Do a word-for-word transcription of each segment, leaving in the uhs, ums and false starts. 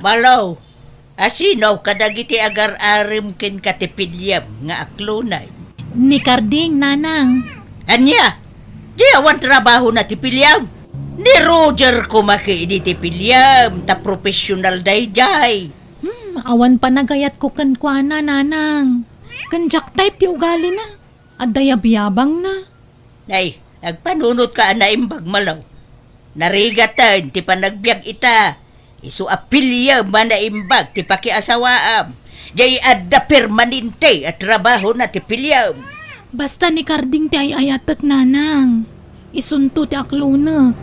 Palaw, asino kadagiti agar-arem kenka ti piliem nga aklonay? Ni Karding, nanang. Ania? Di awan trabahona ti piliem? Ni Roger koma ketdi ti piliem, ta professional daydiay. Hmm, awan panagayatko kenkuana, nanang. Ken diak type ti ugalina. Adda yabyabangna. Ay, agpanunotka a naimbag, Malaw. Narigaten ti panagbiag ita. Isu a piliem a naimbag ti pakiasawaam. Diay adda permanente a trabahona ti piliem. Basta ni Karding ti ay-ayatek, nanang. Isunto ti aklonek.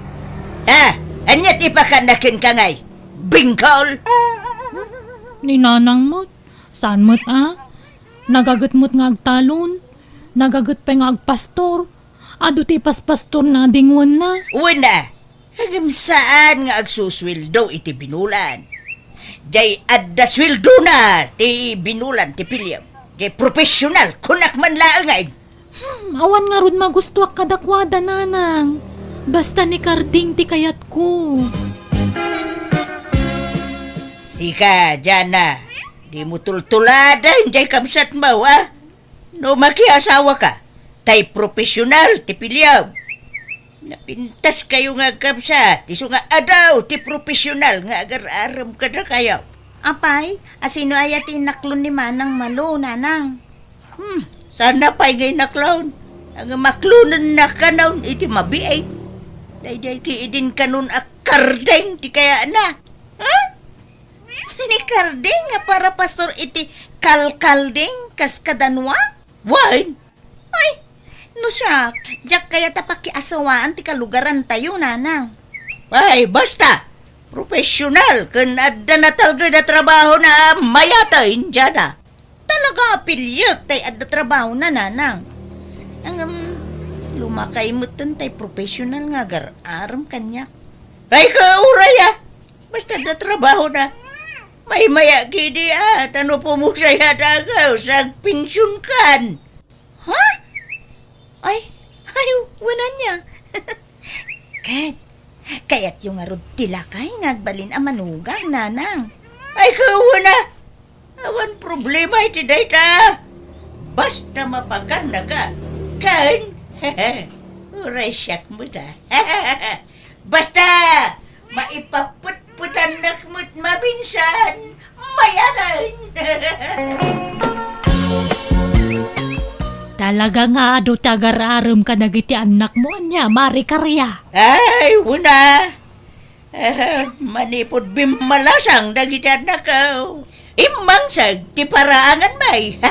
Ha? Ania ti pakana kenka ngay? Bingkol? Ni nanang met. Saan met a? Nagaget met nga agtalon. Nagaget pay nga agpastor. Adu ti ipaspastorna a dingwenna. Wen a, ngem saan nga agsusueldo iti binulan. Diay adda sueldona ti binulan ti piliem. Diay professional, kunak man laengen. Hmm, awan ngarud magustuak kadakuada, nanang. Basta ni Karding ti kayatko. Sika, Jana, dimo tultuladen diay kabsatmo, a? No makiasawaka, tay professional ti piliem. Napintaskayo nga agkabsat, isu nga adu ti professional nga agar-arem kadakayo. Apay, asino aya ti inaklon ni Manang Malo, nanang? Hmm, saan pay nga inaklon? Ang maklonenna kanon iti mabiit. Daydiay ketdin kanon a Karding ti kayatna. Ha? Ni Karding nga para pastor iti kalkalding kas kadanua? Wen. Ay, no siak, diak kayat a pakiasawaan ti kalugarantayo, nanang. Ay, basta! Professional ken adda natalged a trabahona a mayat a Indiana. Talaga a piliek tay adda trabahona, nanang. Ngem, lumakay metten tay professional nga agar-arem kaniak. Ay, kauray, a! Basta adda trabahona. Maymaya ketdi, a, ta no pumusay a dagew, sagpensionkan. Ha? Ay, ay, wen ania. Ket, kayatyo ngarud ti lakay nga agbalin a manugang, nanang? Ay, wen a. Awan problema iti dayta. Basta mapakannaka. Ken, uray siak met a. Basta, maipapetpetannak met maminsan, mayaten. Talaga nga adu ti agar-arem kadagiti annakmo, ania, Mari Karia? Ay, wen a. Eh, manipud bimmalasang dagiti annakko, immangseg ti paraangan, may.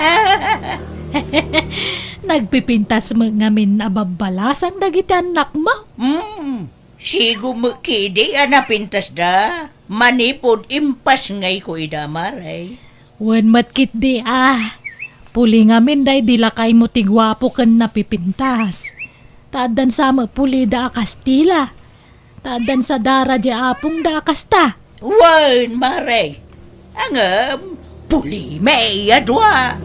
Nagpipintas met ngamin a babbalasang dagiti annakmo? Hmm, sigo met ketdi a napintasda, manipud impasngayko ida, Mari. Wen met ketdi a, puli ngamin daydi lakaymo ti guapo ken napipintas. Ta addan sa met pulida a Kastila. Ta addan sa dara di apongda a kasta. Wen, Mari. Ngem, pulimi a dua.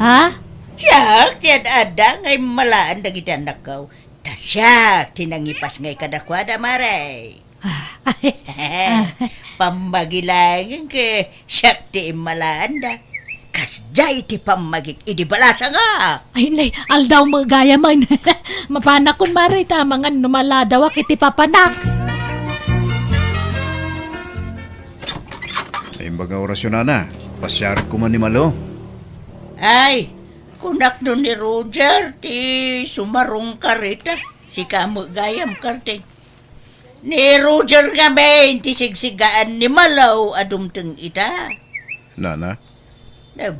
Ha? Siak ti ad-adda nga immalaan dagiti annakko. Ta siak ti nangipasngay kadakuada, Mari. Ah, ay, ah. Pammagi laengen ket siak ti immalaanda. Kasdiay ti pammagik idi balasangak. Ay, nay, aldaw met gayamen. Mapanakon, Mari, ta amangan no maladawak iti papanak. Naimbag nga orasyo, nana. Pasiarek koma ni Malo. Ay, kunak no ni Roger ti sumarungkar ita. Sika met gayam, Karding. Ni Roger ngamin ti sigsigaan ni Malo a dumteng ita. Nana? Em,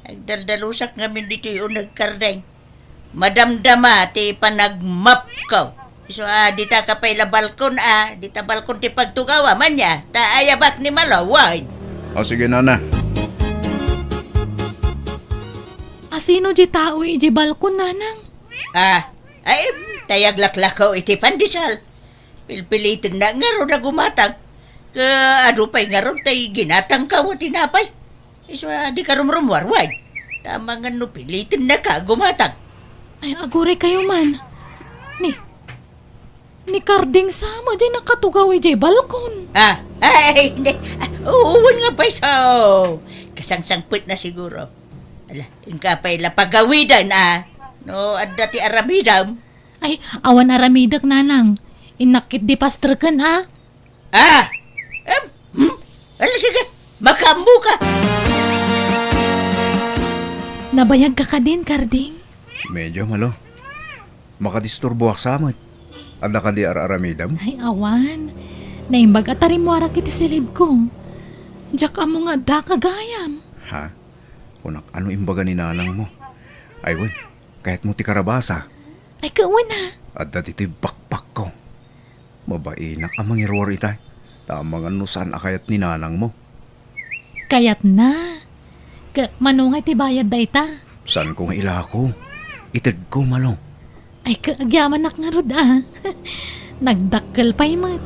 agdaldalusak ngamin ditoy uneg, Karding. Madamdama ti panagmapko. Isu a, dita ka pay la balkon a, dita balkon ti pagtugawam, ania, ta ayabak ni Malo, wen. O, sige, nana. Asino di tao iti balkon, nanang? Ah, ay, tay aglaklako iti pandesal. Pilpilitennak ngarud a gumatang. Ket adu pay ngarud tay ginatangko a tinapay. Isu a, dika rumrumuar, wen. Ta amangan no pilitennaka a gumatang. Ay, aguraykayo man. Ni, ni Karding sa met diay nakatugaw idiay balkon. Ah, Ay, hindi. Ah, wen nga pay so. Kasangsangpetna siguro. Ala, inka pay la pagawiden, a. No adda ti aramidem. Ay, awan aramidek, Nanang. Innak ketdi pastreken, a. Ah! Em, hmm? Ala, sige, makaammoka. Nabayagka kadin, Karding? Medyo, Malo. Makadisturboak sa met. Adda kadi ar-aramidem? Ay, awan. Naimbag a tarimmuarak iti silidko. Diak ammo nga addaka gayam. Ha? Kunak, ano imbaga ni nanangmo? Ay, wen, kayatmo ti karabasa? Ay, kawen a. Adda ditoy backpackko. Mabainak a mangiruar ita. Ta amangan no saan a kayat ni nanangmo. Kayatna. Ket mano ngay ti bayad dayta? Saanko nga ilako? Itedko, Malo. Ay, ka-, agyamanak ngarud, a. Nagdakkel pay met.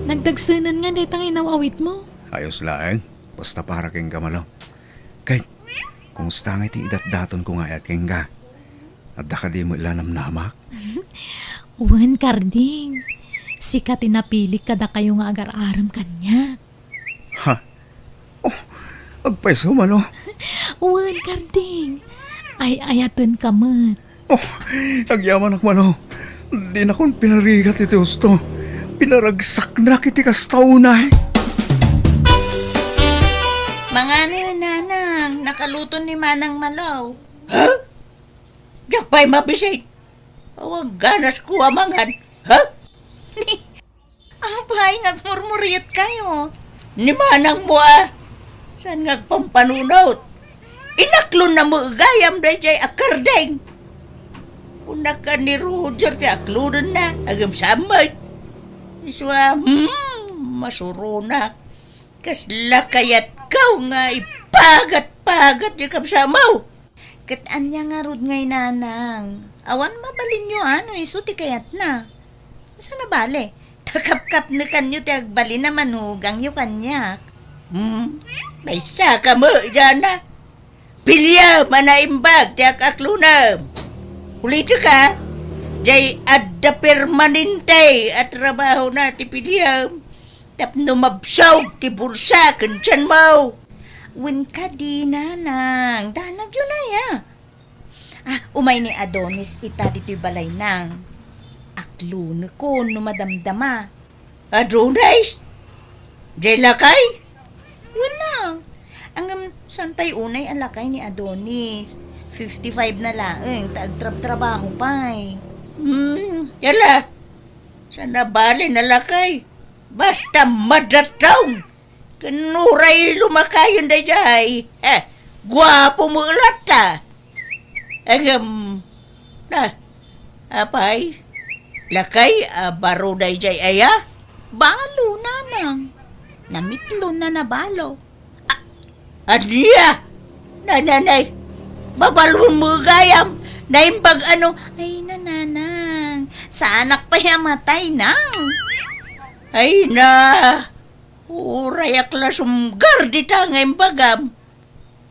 Nagdagsenen nga dayta nga inaw-awitmo. Ayos laeng. Basta para kenka, Malo. Ket, kumusta ngay ti idatdatonko nga ayat kenka? Adda kadi met la namnamak? Wen, Karding. Sika ti napilik kadakayo nga agar-arem kaniak. Ha? Oh, agpayso, Malo. Wen, Karding. Ay-ayatenka met. Oh, agyamanak, Malo. Dinakon pinarigat iti husto. Pinaragsaknak iti kasta unay. Mangano, Nanang, nakaluto ni Manang Malo. Ha? Diak pay mabisit. Awan ganasko a mangan. Ha? Apay, nga agmurmuriotkayo? Ni manangmo a. Saan nga agpampanunot? Inaklonna met gayam daydiay a Karding. Kunak a ni Roger ti aklonenna, agem sa met. Isua, hmm, masuronak. Kasla kayatko nga ipagat-pagat ti kabsatmo. Ket ania ngarud ngay, Nanang? Awan mabalinyo a no isu ti kayatna. Saan a bale, ta kapkapnekanyo ti agbalin a manugangyo kaniak. Hmm, maysa ka met, Jana. Piliam a naimbag ti ak-aklonem. Ulitek a, diay adda permanente a trabahona ti piliam. Tapno mabsog ti bulsa ken tianmo. Wen kadi, Nanang, danagyo nay a. Ah, umay ni Adonis ita ditoy balay, Nang. Aklonekon no madamdama. Adonis? Diay lakay? Wen, Nang. Ngem saan pay unay a lakay ni Adonis? Fifty-five na laeng ta agtrabtrabaho pay. Hmm, yala. Saan a bale a lakay? Basta madatong. Ken uray lumakayon daydiay. Eh, guapo met latta. Agem, na, apay, lakay a baro daydiay aya? Balo, Nanang. Namitlon na na balo. A-, ania? Nananay, mabalon met gayam, naimbag a no. Ay, Nanang, saanak pay a matay, Nang. Ay na, uray ak la sumgar dita nga imbagam.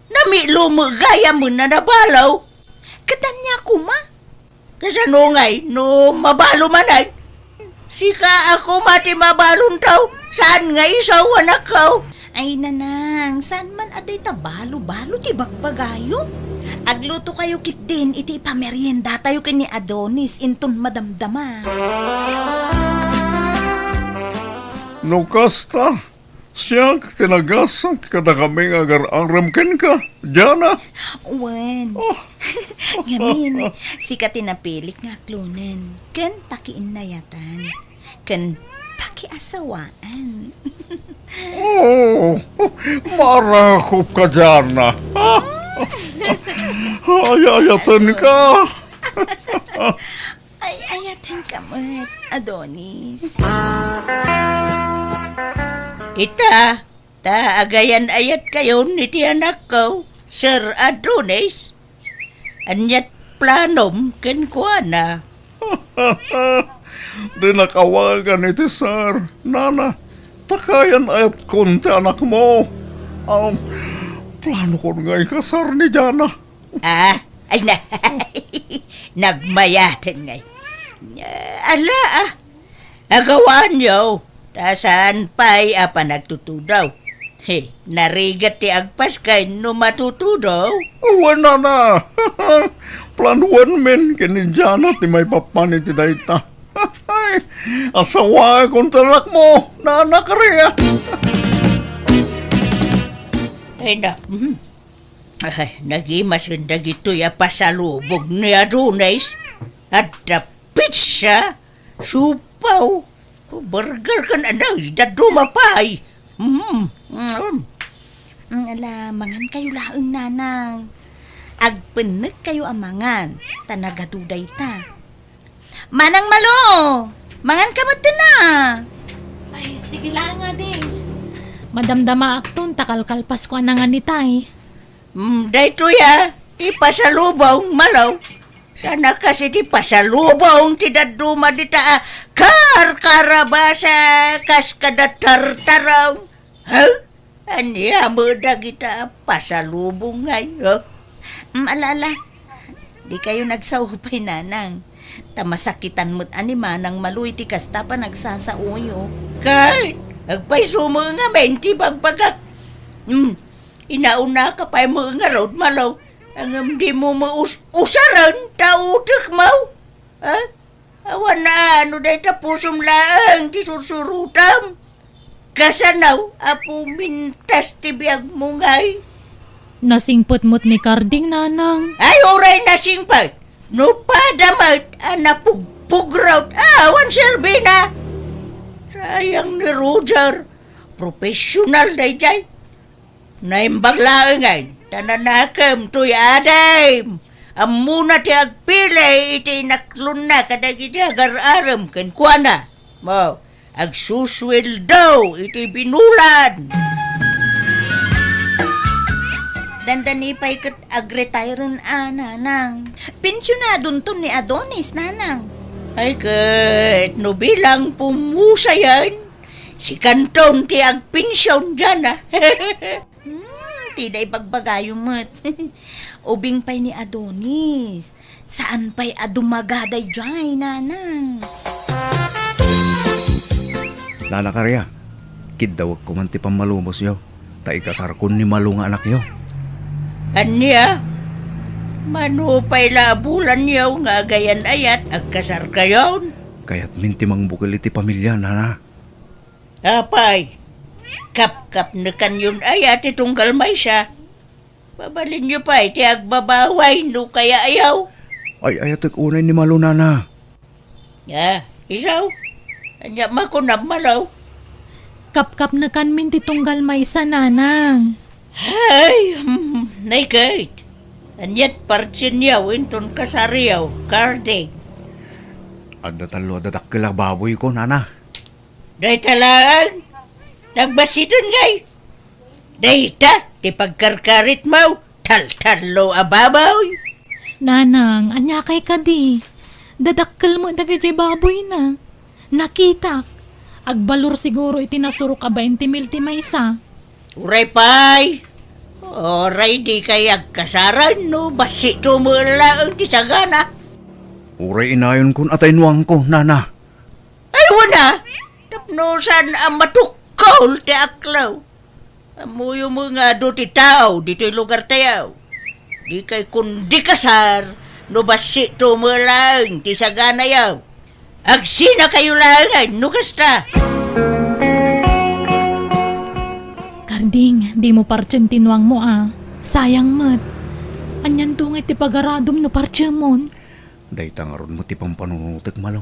Namitlon met gayam a nabalo. Ket ania koma? Kasano ngay no mabalo manen? Sika a koma ti mabalon tao, saan nga isu a anakko? Ay, Nanang, saan man a dayta balo-balo ti bagbagayo? Aglutokayo ketdin iti ipameriendatayo ken ni Adonis inton madamdama. No kasta, siak ti nagasat kadakami nga agar-arem kenka, Jana. Wen. Oh. Ngamin, sika ti napilik nga aklonen ken pakiinnayatan ken pakiasawaan. Oh, marakop ka, Jana. Ay-ayatenka. Ay-ayatenka met, Adonis. Ita, ta agayan-ayatkayon iti anakko, Sir Adonis. Ania't planom kenkuana? Dinak awagan iti sir, Nana, ta kayan-ayatkon ti anakmo. Um, planokon nga ikasar ni Jana. Ah, ay na. Nagmayaten ngay. Ala, ah. Agawaanyo. Ta saan pay a panagtutudaw. He, narigat ti agpaskay no matutudaw. Wen, nana. Planuan men ken ni Jana ti maipapan iti dayta. Asawaek ti anak mo, nana Karia. Ay na. Mhm. Ay, nagimasen dagitoy a pasalubong ni Adonis. Adda pizza, siopaw, burger ken anay, dadduma pay. Mm, mm. Mm, ala, mangan kayo laeng, nanang. Agpennek kayo a mangan, ta nagadu dayta. Manang Malo, mangan ka met na. Ay, sige lang, adi. Madamdamaakton, ta kalkalpasko a nangan ni tay. Mm, daytoy a, ti pasalubong, Malo. Saan a kas iti pasalubong ti dadduma dita a karkarabasa kas kada tartarong. Ha? Ania met dagita a pasalubong ngay, ha? Mm, ala, ala. Di kayo nagsaupay, nanang. Ta masakitan met a ni Manang Malo iti kasta panagsasaoyo. Ket, agpayso met ngamin ti bagbagak. Hmm, inauna ka pay met ngarud, Malo. Ngem dimo met us-, usaren ta utek mo. Ha? Awan a, no dayta pusom laeng ti sursurutam. Kasano a pumintas ti biagmo ngay? Nasingpet met ni Karding, nanang. Ay, uray nasingpet. No pada met a napugpugrot, awan serbina. Sayang ni Roger. Professional daydiay. Naimbag laengen, ta nanakem toy adim. Ammona ti agpili iti inaklonna kadagiti agar-arem kenkuana. Mo, agsusueldo iti binulan. Dandani pay ket agretire-en a, nanang. Pensionadonton ni Adonis, nanang. Ay ket, no bilang pumusayen, sikanton ti agpension diana. Hmm, ti da ibagbagayo met. Ubing pay ni Adonis. Saan pay a dumaga daydiay, nanang. Nana Karia, kiddawek koman ti pammalubosyo, ta ikasarkon ni Malo nga anakyo. Ania? Mano pay la a bulanyo nga agayan-ayat, agkasarkayon? Kayatmin ti mangbukel iti pamilia, nana. Apay, kapkapnekanyon aya ti tunggal maysa? Mabalinyo pay ti agbabaway no kayaayo. Ay, ayatek unay ni Malo, nana. Ah, isu? Ania makunam, Malo? Kapkapnekanmin ti tunggal maysa, nanang. Ay, hmm, nay ket. Aniat partienyo inton kasaryo, Karding? Adda tallo a dadakkel a baboyko, nana. Dayta laeng, nagbassiten ngay. Dayta ti pagkarkaritmo, taltallo a baboy. Nanang, aniakay kadi? Dadakkel met dagiti baboyna. Nakitak. Agbalor siguro iti nasurok a bainte mil ti maysa. Uray pay. Uray dikay agkasaren no bassitmo laeng ti sagana. Uray inayonkon a taynuangko, nana. Ay, wen a, tapno saan a matukkol ti aklaw. Ammoyo met nga adu ti tao ditoy lugartayo. Dikay kundi kasar no bassitmo laeng ti saganayo. Agsinakayo laengen no kasta. Karding, dimo partien ti nuangmo a. Sayang met. Anianto ngay ti pagaradom no partiemon? Dayta ngarud met ti pampanunotek, Malo.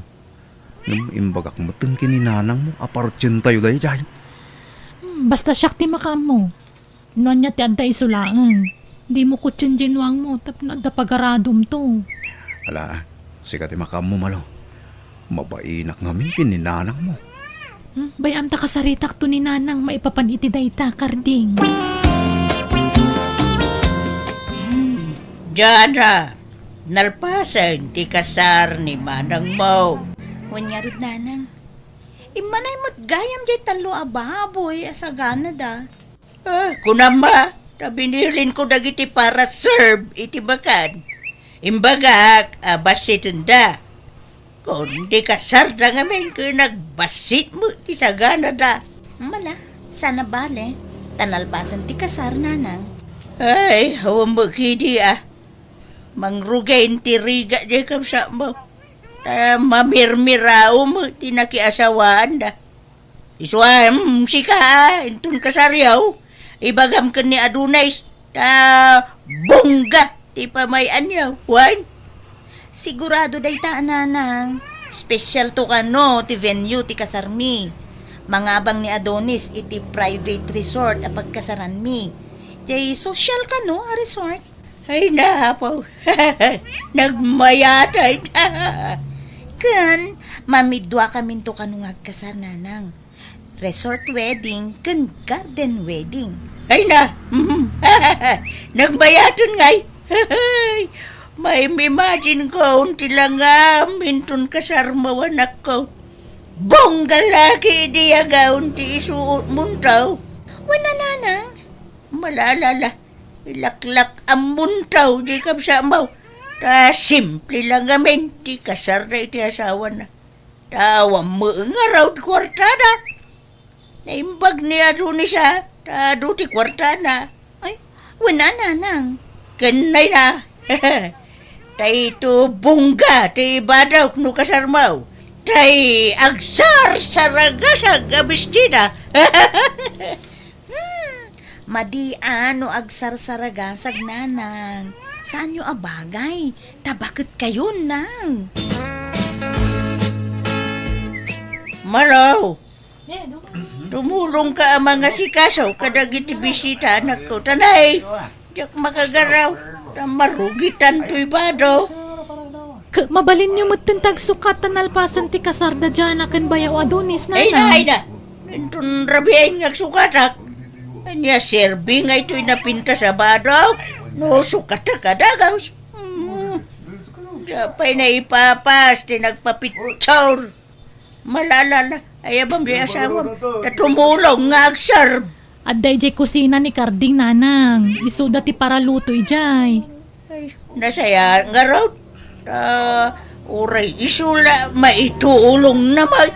Ngem imbagak metten ken ni nanangmo a partientayo daydiay. Hmm, basta siak ti makaammo. No ania ti adda isu laeng, dimo kutien diay nuangmo tapno adda pagaradomto. Ala, sika ti makaammo, Malo. Mabainak ngamin ken ni nanangmo. Hmm, bay-am ta kasaritakto ni nanang maipapan iti dayta, Karding. Hmm, Jana, nalpasen ti kasar ni manangmo. Wen ngarud, nanang. Immanay met gayam diay tallo a baboy a saganada. Ah, kunam a, ta binilinko dagiti para serve iti bakan. Imbagak a bassitenda. Kundi kasarda ngamin ket nagbassit met ti saganada. Mala, sana bale, ta nalpasen ti kasar, nanang. Ay, awan met kidi a. Mangrugay ti rigat diay kabsatmo. Ta mamirmirao met ti nakiasawaanda. Isu a, mm, sika, a, inton kasaryo, ibagam ken ni Adonis, ta bongga ti pamay-anyo, wen? Sigurado dayta, nanang. Special to kano ti venue ti kasarmi. Mangabang ni Adonis iti private resort a pagkasaranmi. Jay social kano a resort. Ay, napaw. Nagmayatay. Ken, mamiduakaminto kano nga agkasar, nanang. Resort wedding ken garden wedding. Ay na! Nagmayaten ngay! Maim-imagine ko ti langam inton kasarmo, anakko. Bongga la ketdi agaon ti isuotmonto. Wen a, nanang. Malalala, ilaklak-ammonto diay kabsatmo. Ta simple lang ngamin ti kasarda iti asawana. Ta awan met ngarud kuartada. Naimbag ni Adonis a, ta adu ti kuartana. Ay, wen a, nanang. Ken nay na. Ta ito bongga ti ibadawk no kasarmo. Tay agsarsaragasag a bestida. Hmm, madi a no agsarsaragasag, nanang. Saanyo a bagay? Ta baketkayon, nang. Malo, tumulongka a mangasikaso kadagiti bisita, anakko. Ta nay, diak makagaraw. Ta marugitan toy bado. Ket mabalinyo metten ti agsukat ta nalpasen ti kasarda Jana ken bayaw Adonis, nanang. Ay na, ay na. Inton rabiin nga agsukatak. Ania, serbi nga itoy napintas a bado? No sukatak a dagus. Hmm. Siya pay naipapas ti nagpapicture. Malalala, ayabam di asawam. Ta tumulong nga agserb. Adda idiay kusina ni Karding, nanang. Isuda ti paraluto idiay. Ay, nasaya ngarud. Ta, uray isu la maitulong na may.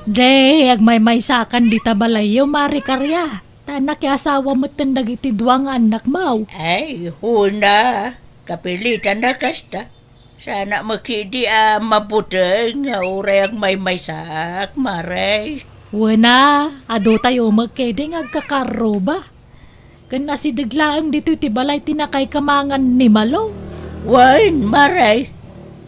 Day, agmaymaysakan dita balayyo, Mari Karia. Ta nakiasawa metten dagiti dua nga annakmo. Ay, huna. Kapilitan na kasta. Sana makidi a mabuteng nga uray agmaymaysak, Mare. Wen a, adu tayo met kedi nga agkakarruba. Ken asideg laeng ditoy ti balay ti nakaikamangan ni Malo. Wen, Mare.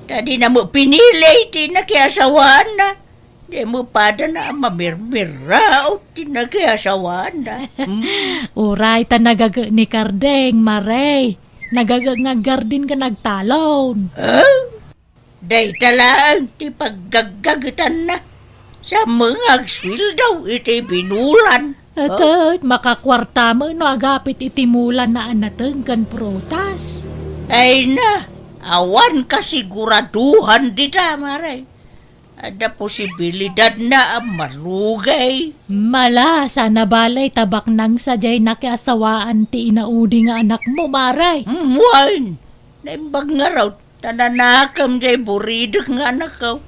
Ta di na met pinili ti nakiasawaanna. Di met padana a mamirmiraot ti nakiasawaanna. Hmm. Uray ta nagaget ni Kardeng, Mare. Nagaget nga aggarden ken agtalon. Ah? Dayta laeng ti paggaggagetanna. Sa mga agsueldo iti binulan. Ket makakuarta met no agapit iti mulan a nateng ken prutas. Ay na, awan kasiguraduhan dita, Mare. Adda posibilidadna a marugay. Mala, sana bale, ta baknang sadiay nakiasawaan ti inaudi nga anakmo, Mare. Mm, wen. Naimbag ngarud, ta nanakem jay buridek nga anakko.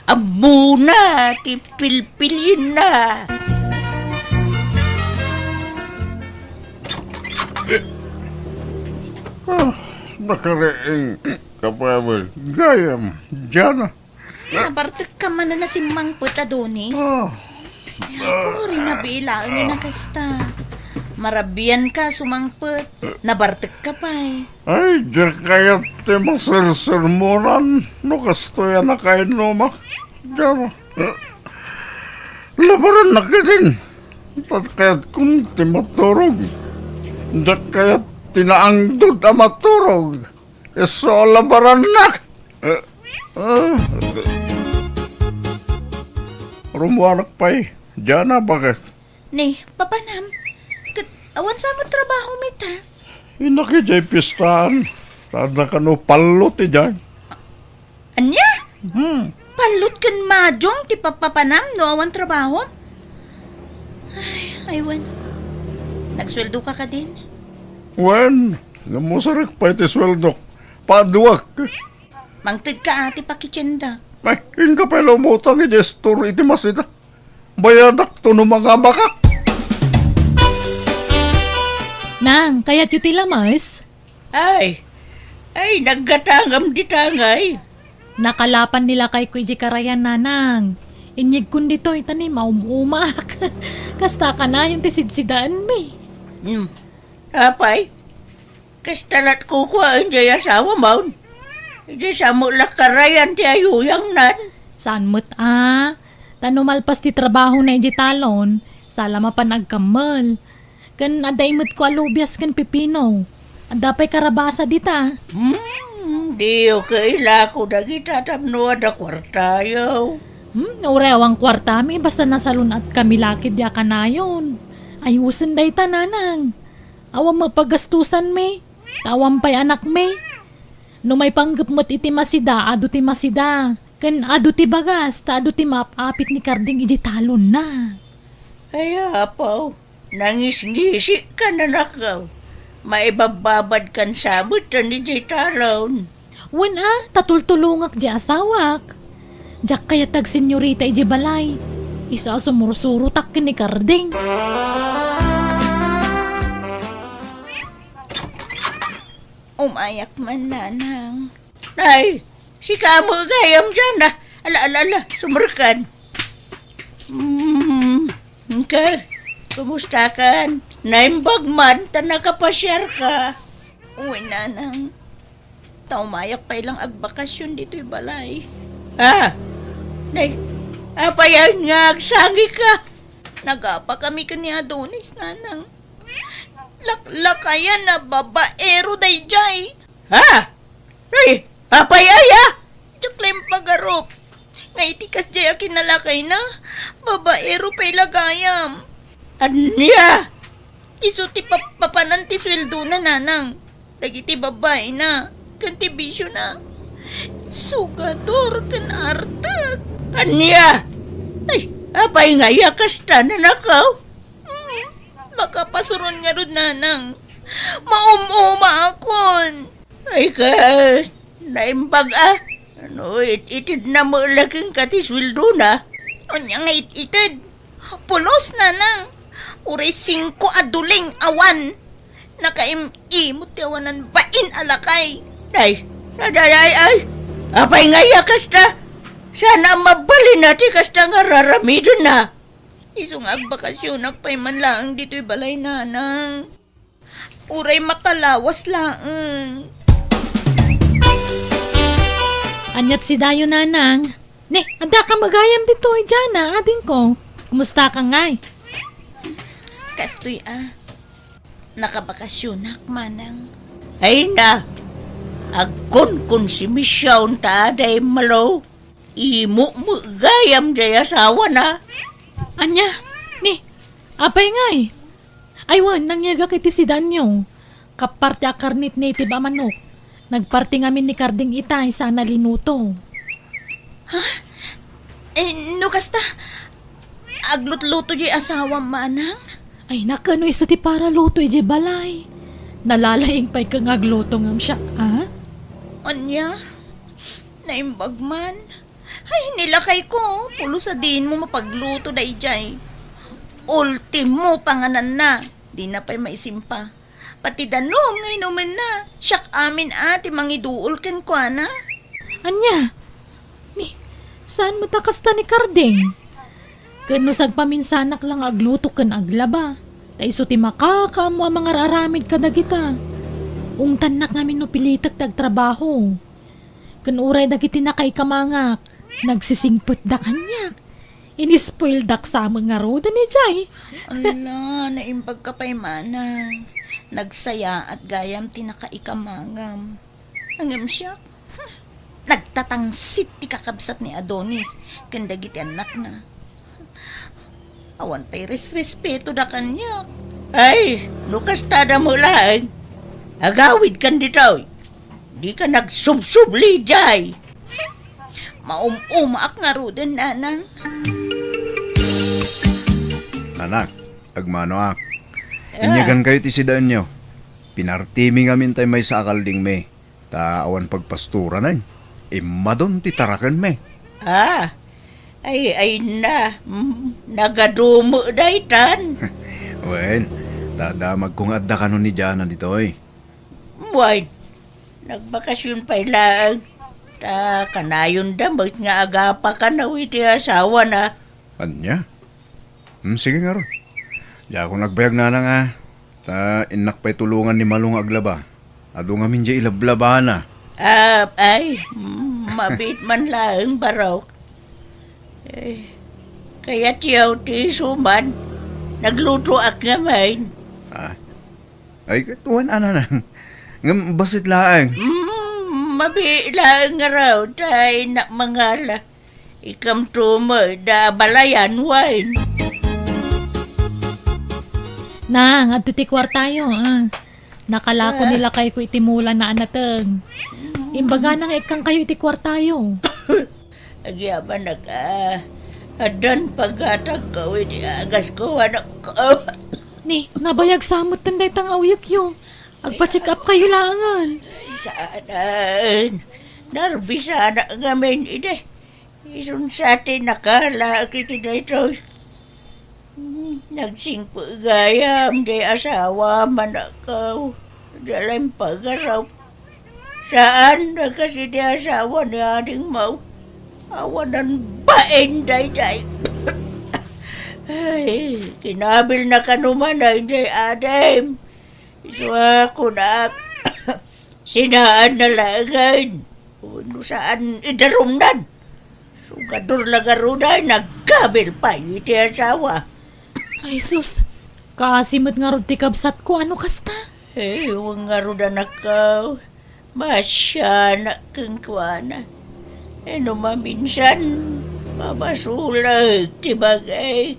Ammona ti pilpilienna. Ah, nakariing ka pa, Abel. Gayam, Jana. Nabartekka manen a simmangpet, Adonis. Ah. Uray nabiit laeng a kasta. Marabianka a sumangpet. Nabartekka pay. Ay, diak kayat ti masersermonan no kastoy a nakainnumak. Diak. Labarannak idin. Ta kayatkon ti maturog. Diak kayat ti naangdod a maturog. Isu a labarannak. Eh, eh. Rummuanak pay, Jana, baket. Ni, papanam, ket awan sa met trabahom ita? Innak idiay pistaan, ta adda kano pallot idiay. Ania? Hmm. Pallot ken madung ti papapanam no awan trabahom? Ay, ay, wen. Nagsueldoka kadin? Wen, ngem usarek pay ti sueldok. Paduak. Angted ka, ati, pakitiendak. Ay, inka pay la umutang iti store iti masida. Bayadakto no mangamakak. Nang, kayatyo ti lamas? Ay, ay, naggatangam di tangay. Nakalapan ni lakayko iti karayan, nanang. Inyegkon ditoy, ta ni maum-umaak. Kasta kanayon ti sidsidaanmi. Hmm. Apay, kasta lat kukuaen jay asawam? Idiay sa met la karayan ti ayuyangnan. Saan met a? Ta no malpas ti trabahona idiay talon, saan la mapan agkammel. Ken adda imetko a lubias ken pipino. Adda pay karabasa dita. Hmm, diyo kailako dagita tapno adda kuartayo. Hmm, uray awan kuartami, basta nasalun-atkami la ketdi a kanayon. Ayusen dayta, nanang. Awan met pagastusanmi, ta awan pay anakmi. No maipanggep met iti masida, adu ti masida. Ken adu ti bagas, ta adu ti maap-apit ni Karding iti talonna. Ay, apo, nangisngisi ka, nanakaw. Maibabbabad kan sa met idiay talon. Wen a, ta tultulongak di asawak. Diak kayat ti agsenyorita idiay balay. Isu a sumursurotak ken ni Karding. Umayak man, nanang. Ay, sika met gayam diay, a. Ala, ala, ala, sumrekkan. Hmm, ka, kumusta kan? Naimbag man, ta nakapasiar ka. Uy, nanang. Ta umayak pay lang agbakasyon ditoy balay. Ah, nay, apay nga agsangika? Nagapa kami ken ni Adonis, nanang. Laklakayan a babaero daydiay. Ha? Ay, apay aya? Diak la impagarup. Nga iti kasdiay a kinalakayna, babaero pay la gayam. Ania? Isu ti pap-, papanan ti sueldona, nanang. Dagiti babaina, ken ti bisiona. Sugador ken artek. Ania? Ay, apay nga aya kasta, nanakaw? Hmm, makapasuron ngarud, nanang. Maum-umaakon. Ay, ka, naimbag a. Ano, it-itedna met la kenka ti sueldona? Ania nga it-ited? Pulos, nanang. Uray singko a duling awan. Nakaim-imot ti awanan bain a lakay. Ay, ay, ay, ay, ay. Apay nga aya kasta? Saan a mabalin a ti kasta nga raramidenna? Isu nga agbakasyonak pay man laeng ditoy balay, nanang. Uray makalawas laeng. Aniat sidayo, nanang? Ne, adda ka met gayam ditoy, Jana, adingko. Kumusta ka ngay? Kastoy a. Nakabakasyonak, manang. Ay na, agkunkonsimision ta aday malo. Imo met gayam jay asawana. Ania? Ni, apay ngay? Ay wen, nangyegak iti sidaanyo. Kappar ti akarnit native a manok. Nagparti ngamin ni Karding itay sana linuto. Ha? Eh, no kasta, aglutluto jay asawam, manang? Ay, nakano isu ti paraluto idiay balay? Nalalaing pay ka nga agluto ngem siak, a? Ania? Naimbag man. Ay, ni lakayko, pulos a diin mo mapagluto daydiay. Ultimo pangananna, dina pay maisimpa. Pati danum nga inumenna, siak amin a ti mangiduol kenkuana. Ania? Ni, saan met a kasta ni Karding? Ken no sagpaminsanak la nga agluto ken aglaba, ta isu ti makakaammo a mangar-aramid kadagita. Ungtannak ngamin no pilitek ti agtrabaho. Ken uray dagiti nakaikamangak, nagsisingpetda kaniak. Inispoildak sa met ngaruden idiay. Ala, naimbag ka pay manang. Nagsayaat gayam ti nakaikamangam. Ngem siak, hmm, nagtatangsit ti kakabsat ni Adonis ken dagiti annakna. Awan pay resrespetoda kaniak. Ay, no kastada met laeng, agawidkan ditoy. Dika nagsubsubli idiay. Maum-umaak ngaruden, nanang. Nanang, agmanoak. Ah. Inyagankayo ti sidaanyo. Pinartimi ngamin tay maysa a kaldingmi. Ta awan pagpasturanen. Immadon ti tarakenmi. Ah, ay, ay na, mm, nagadumo daytan. Wen, dadamagko nga adda kano ni Jana ditoy. Wen, nagbakasyon pay laeng. Ta kanayon da met nga agapakanaw iti asawana. Ania? Hmm, sige ngarud. Diakon agbayag nanang a. Ta innak pay tulongan ni Malo nga aglaba. Adu ngamin diay ilablabana. Ah, ay, mm, mabiit man laeng, Barok. Eh, kayatyo ti isuman. Naglutoak ngamin. Ah, ay, ket wen a nanang. Ngem bassit laeng. Mm, mabiit laeng ngarud, ta innak mangala. Ikamto met da balayan, wen. Nang, adto ti kuartayo, ah. Nakalako Ah. ni lakayko iti mulana a nateng. Imbagana nga ikkankayo iti kuartayo. Agyamanak, ah. Addan paggatagko iti agasko, anakko. Ni, nabayag sa metten dayta nga uyekyo. Agpa-check up kayo laengen. Ay, saan? Narbisanak ngamin idi. Isun sa ti nakalaak iti daytoy. Hmm, nagsingpet gayam diay asawam, anakko. Diay la impagarup. Saan a kas iti asawa ni adingmo. Awanan bain daydiay. Ay, kinabilna kano manen diay adim. Isu a kunak, sinaanna laengen. Wenno saan idarumnan. Sugador la ngarud a nagkabil pay iti asawa. Ay, sus. Kaasi met ngarud ti kabsatko, ano kasta? Eh, wen ngarud, anakko. Masianak kenkuana. Ino maminsan, mabasuleg ti bagik.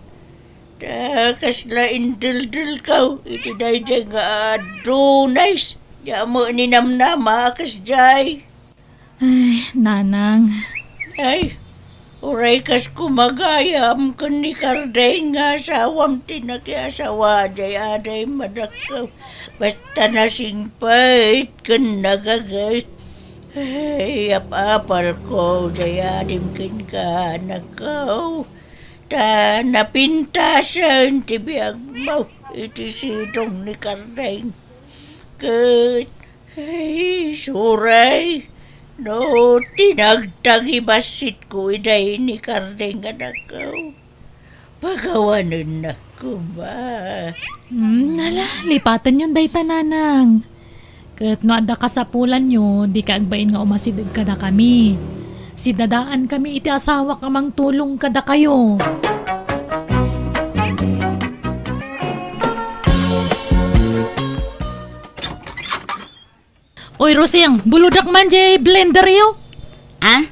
Ta kasla indeldelko iti daydiay nga adunay. Diak met ninamnama a kasdiay. Ay, nanang. Ay, uray kas kumagayam ken ni Kardeng nga asawam ti nakiasawa diay adim, anakko. Basta nasingpet ken nagagayat. Ay, apapalko diay adim kenka, anakko. Ta napintasen ti biagmo iti sidong ni Kardeng. Ket, ay, isuray, no tinagtagibasitko idiay ni Kardeng, anakko, pagawanennak koma. Hmm, ala, lipatenyon dayta, nanang. Ket no adda kasapulanyo, dika agbain nga umasideg kadakami. Sidadaankami iti asawak a mangtulong kadakayo. Oy, Rosing, bulodak man diay blenderyo. Ah?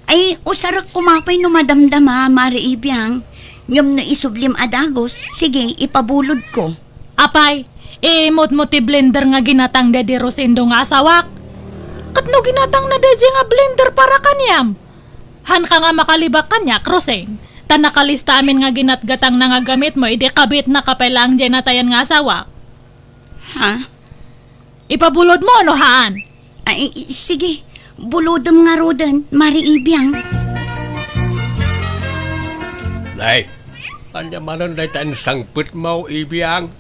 Ay, usarek koma pay no madamdama, Mare Ibiang. Ngem no isublim a dagus, sige, ipabulodko. Apay, imutmo ti blender nga ginatang daydi Rosendo nga asawak. Ket no ginatangna daydiay nga blender para kaniam, haanka nga makalibak kaniak, Rosing, ta nakalista amin nga ginatgatangna nga gamitmo idi kabitnaka pay laeng diay natayan nga asawak. Ha? Ipabulodmo no haan? Ay, sige. Bulodem ngaruden, Mare Ibiang. Nay, ania manen dayta insangpetmo, Ibiang?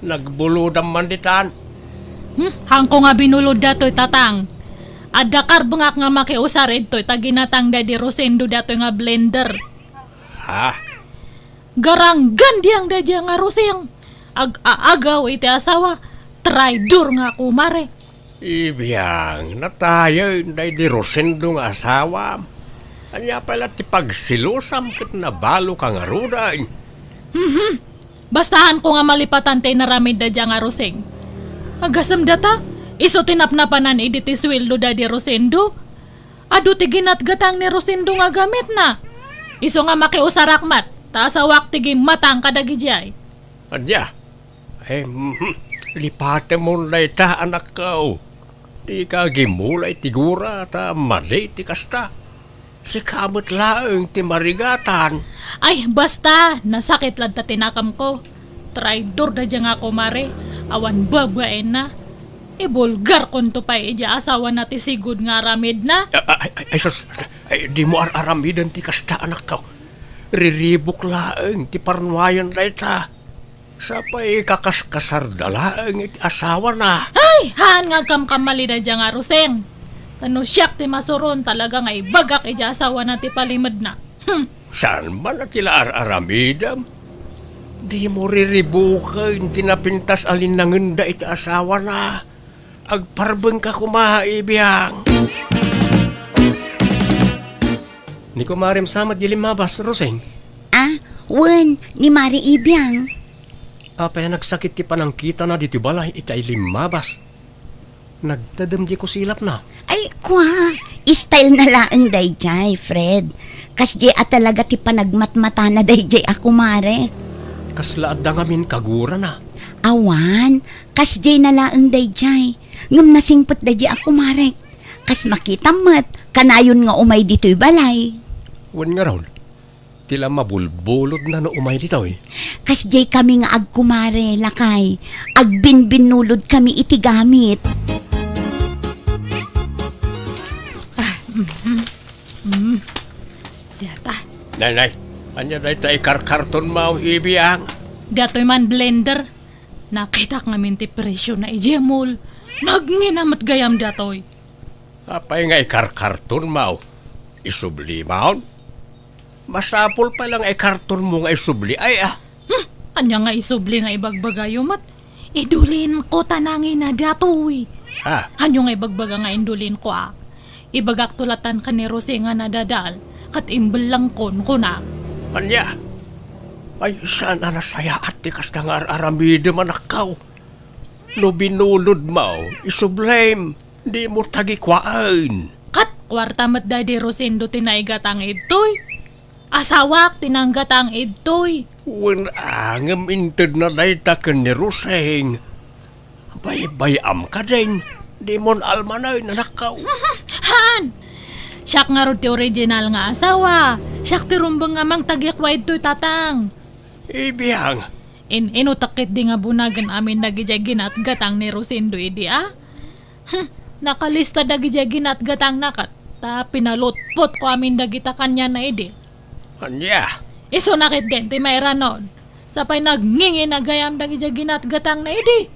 Nagbulodam man ditan. Hmm, haanko nga binulod datoy, Tatang. Adda karbengak nga makiusar idtoy ta ginatang daydi Rosendo datoy nga blender. Ha? Garanggan diang daydiay nga Rosing. Ag-aagaw iti asawa. Traidor nga kumare. Ibiang, natayen daydi Rosendo nga asawam. Ania pay la ti pagsilosam ket nabaloka ngaruden? Mhm. Basta haanko nga malipatan ti inaramid daydiay nga Rosing. Agasem data, isu ti napnapanan idi ti sueldo daydi Rosendo. Adu ti ginatgatang ni Rosendo nga gamitna. Isu nga makiusarak met, ta asawak ti gimmatang kadagidiay. Ania? Ay, mhm. Lipatemon dayta, anakko. Dika agimula iti gura, ta madi ti kasta. Sika met laeng ti marigatan. Ay, basta, nasakit latta ti nakamko. Traidor daydiay nga kumare, awan babaenna. Ibulgarkonto pay idiay asawana ti sigud nga aramidna. Ah, ah, ay, ay, ay, sus, ay, dimo ar-aramiden ti kasta, anakko. Riribuk laeng ti parnuayen dayta. Sapay kakaskasarda laeng iti asawana. Ay, haan nga agkamkamali daydiay nga Roseng. Ta no siak ti masuron, talaga nga ibagak idiay asawana ti palimedna. Hmm. Saan man a ti la ar-aramidem? Dimo riribuken ti napintas a linnangenda iti asawana. Agparbengka koma, Ibiang. Ni kumarem sa met di limmabas, Roseng? Ah, wen, ni Mari Ibiang. Apay a nagsakit ti panangkitana ditoy balay itay limmabas? Nagtedem di kusilapna. Ay, kua, style na laeng daydiay, Fred. Kasdiay a talaga ti panagmatmatana daydiay a kumare. Kasla adda ngamin kagurana? Awan, kasdiay na laeng daydiay. Ngem nasingpet daydiay a kumare. Kas makitam met, kanayon nga umay ditoy balay. Wen ngarud, ti la mabulbulodna no umay ditoy. Kasdiay kami nga agkumare, lakay. Agbinbinnulod kami iti gamit. Ah, mhm. Mm. Data. Nay, nay, ania dayta ikarkartonmo, Ibiang? Datoy man blender. Nakitak ngamin ti presyo na idiay mall. Nagngina met gayam datoy. Apay nga ikarkartonmo? Isublimon? Masapul pay la nga ikartonmo nga isubli, ay, ah. Hmm, ania nga isubli nga ibagbagayo met? Idulinko ta nangina datoy. Ah. Ania nga ibagbaga nga indulinko, ah? Ibagakto latan ken ni Roseng a nadadael, ket imbellengkon, kuna. Ania? Ay, saan a nasayaat ti kasta nga ar-aramidem, anakko. No binulodmo, isublim, dimo tagikuaen. Ket kuarta met daydi Rosendo ti naigatang idtoy. Asawak ti nanggatang idtoy. Wen a, ngem intedna dayta ken ni Roseng. Baybay-am kadin, dimon almanen, anakko. Han! Siak ngarud ti original nga asawa. Siak ti rumbeng nga mangtagikua idtoy, tatang. Ibiang. In-inutak ketdi nga bunagen amin dagidiay ginatgatang ni Rosendo idi, a? Hmm, nakalista dagidiay ginatgatangna ket ta pinalutpotko amin dagita kaniana idi. Ania? Isuna ketdin ti mairanod. Sapay nagngingina gayam dagidiay ginatgatangna idi.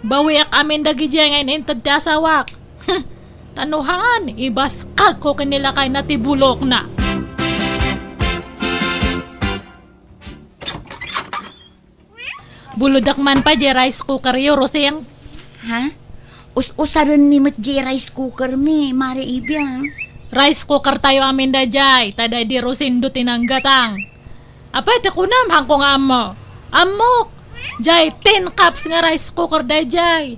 Bawiak amin dagidiay nga in-inted ti asawak. Hmm, ta no haan, ibaskagko ken ni lakayna ti bulokna. Bulodak man pay diay rice cooker yo, Roseng. Ha? Us-usarenmi met diay rice cooker mi, Mare Ibiang. Rice cooker tayo amin daydiay, ta daydi Rosendo ti nanggatang. Apay ti kunam, haanko nga ammo? Ammok! Diay tin cups nga rice cooker daydiay.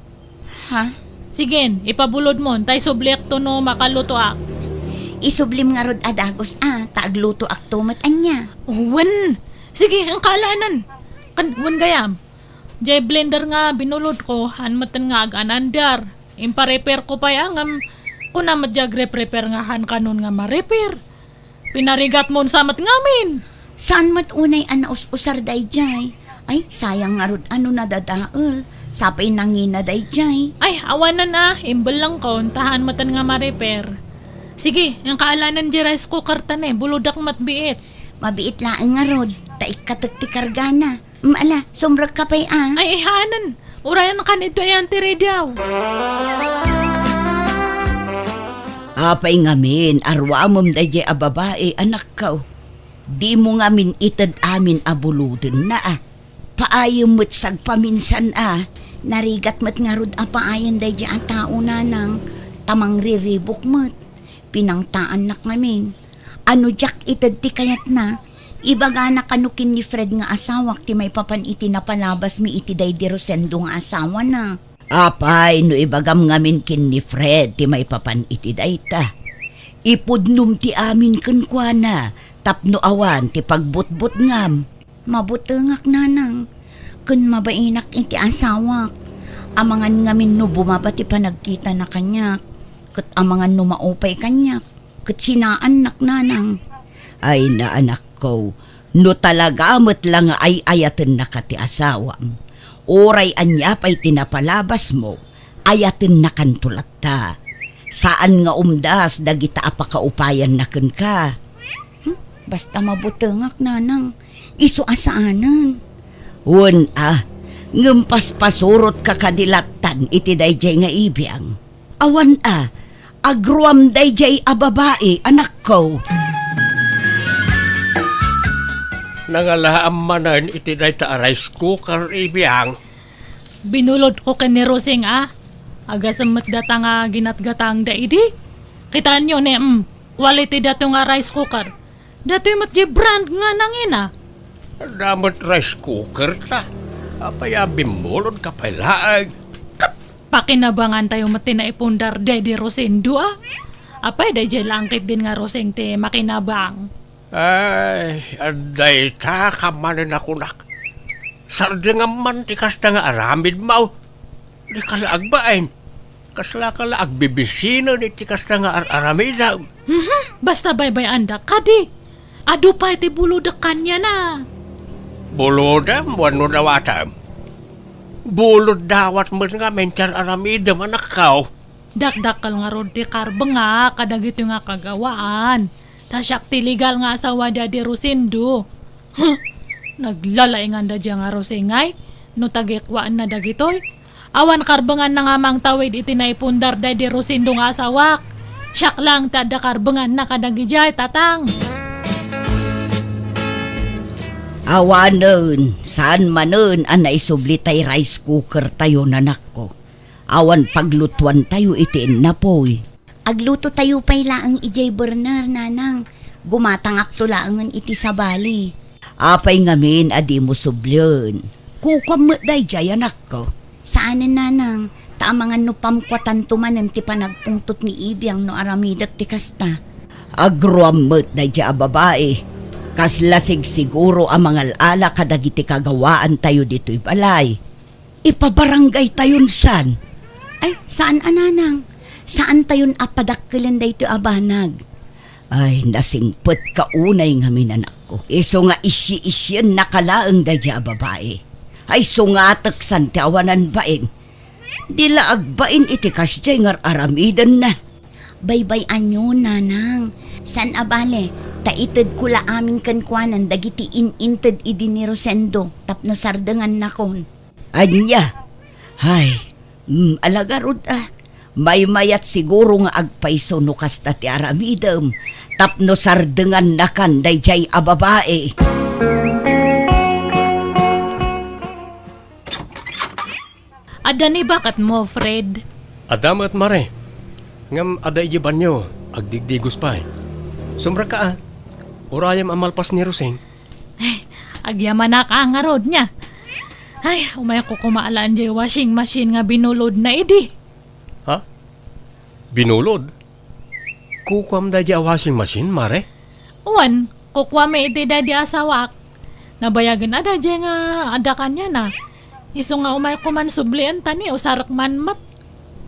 Ha? Sige, ipabulodmon, ta isubliakto no makalutoak. Isublim ngarud a dagus a, ta aglutoakto met ania. Wen. Sige, inka alaenen. Kan, wen gayam. Diay blender nga binulodko, haan metten nga aganandar. Imparepairko pay a ngem, kuna met diay agrepair nga haan kanon nga marepair. Pinarigatmon sa met ngamin. Saan met unay a naus-usar daydiay? Ay, sayang ngarud a no nadadael. Sapay nangina daydiay. Ay, awanen a, imbellengkon, ta haan metten nga marepair. Sige, inka alaenen diay rice cooker ta ne, bulodak met biit. Mabiit laeng ngarud, ta ikkatek ti kargana. Mm, ala, sumrekka pay a. Ay, ay, haanen. Urayan kan ito ayan ti radio. Apay ngamin, aruamem daydiay a babai, anakko. Dimo ngamin ited amin a bulodenna a. Paayem met sagpaminsan a. Narigat met ngarud a paayen daydiay a tao, nanang. Ta mangriribuk met. Pinangtaannak ngamin. Ano diak ited ti kayatna? Ibagana kano ken ni Fred nga asawak ti maipapan iti napalabasmi iti daydi Rosendo nga asawana. Apay no ibagam ngamin ken ni Fred ti maipapan iti dayta? Ipudnom ti amin kenkuana tapno awan ti pagbutbutngam. Mabutengak, nanang, ken mabainak iti asawak. Amangan ngamin no bumaba ti panagkitana kaniak, ket amangan no maupay kaniak, ket sinaannak, nanang. Ay, naanakko, no talaga met la nga ay-ayatennaka ti asawam, uray ania pay ti napalabasmo, ayatennakanto latta. Saan nga umdas dagita a pakaupayanna kenka. Hmm, basta mabutengak, nanang. Isu a saanen. Wen a, ngem paspasurotka kadi lattan iti daydiay nga ibiang. Awan a, agruam daydiay a babai, anakko. Nangalaam manen iti dayta a rice cooker, ibiang. Binulodko ken ni Rosing a. Agasem met data nga ginatgatangda idi. Kitaenyo ne, mm, quality dato nga rice cooker. Datoy met di brand nga nangina. Adda met rice cooker ta. Apay a bimmulodka pay laeng? Ket pakinabangantayo met ti naipundar daydi Rosendo a. Apay daydiay la ketdin nga Rosing ti makinabang. Ay, adda ita ka manen a kunak. Sardengam man ti kasta nga aramidmo. Dika la agbain. Kaslaka la agbibisinen iti kasta nga ar-aramidem. Mhm, basta baybay-andak kadi. Adu pay ti bulodek kaniana. Bulodem wenno dawatem? Bulod dawat met ngamin ti ar-aramidem, anakko. Dakdakkel ngarud ti karbengak kadagitoy nga kagawaan. Ta siak ti legal nga asawa daydi Rosendo. Huh! Naglalainganda dia nga Rosing ay, no tagikuaenna dagitoy. Awan karbenganna nga mangtawid iti naipundar daydi Rosendo nga asawak. Siak laeng ti adda karbenganna kadagidiay, tatang. Awanen, saan manen a naisubli tay rice cooker tayo, nanakko. Awan paglutuantayo iti innapoy. Aglutotayo pay laeng idiay burner, nanang. Gumatangakto laengen iti sabali. Apay ngamin a dimo sublien? Kukuam met daydiay, anakko. Saanen, nanang, ta amangan no pamkuatanto manen ti panagpungtot ni Ibiang no aramidek ti kasta. Agruam met daydiay a babai. Kasla sigsiguro a mangal-ala kadagiti kagawaantayo ditoy balay. Ipabarangaytayon san? Ay, saan a, nanang. Saantayon a padakkelen daytoy a banag. Ay, nasingpetka unay ngamin, anakko. Isu nga isyi-isyiennaka laeng daydiay a babai. Ay, sungatek san ti awanan bain. Di la agbain iti kasdiay nga ar-aramidenna. Baybay-anyo, nanang. Saan a bale, ta itedko la amin kenkuanan dagiti in-inted idi ni Rosendo tapno sardengannakon. Ania? Ay, mm, ala ngarud a. Maymayat siguro nga agpayso no kasta ti aramidem tapno sardengannakan daydiay a babai. Adda ni baketmo, Fred? Adda met, Mare. Ngem adda idiay banyo, agdigdigos pay. Sumrekka a. Urayem a malpas ni Rosing. Ay, agyamanak a ngarud nia. Ay, umayko koma alaen diay washing machine nga binulodna idi. Ha? Binulod? Kukuam daydiay a washing machine, Mare? Wen, kukuami iti daydi a asawak. Nabayagen a daydiay nga adda kaniana. Isu nga umayko man sublien ta ni usarek man met.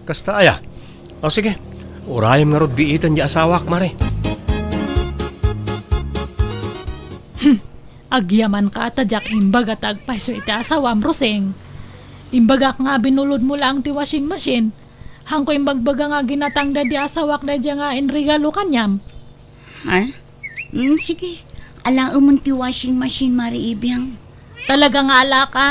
Kasta aya? O sige, urayem ngarud biiten diay asawak, Mare. Hmm, agyamanka ta diak imbaga ta agpayso iti asawam, Rosing. Imbagak nga binulodmo laeng ti washing machine. Haanko imbagbaga nga ginatang daydi asawak daydiay nga inregalo kaniam. Ha? Mm, sige. Alaemon ti washing machine, Mare Ibiang. Talaga nga alaka?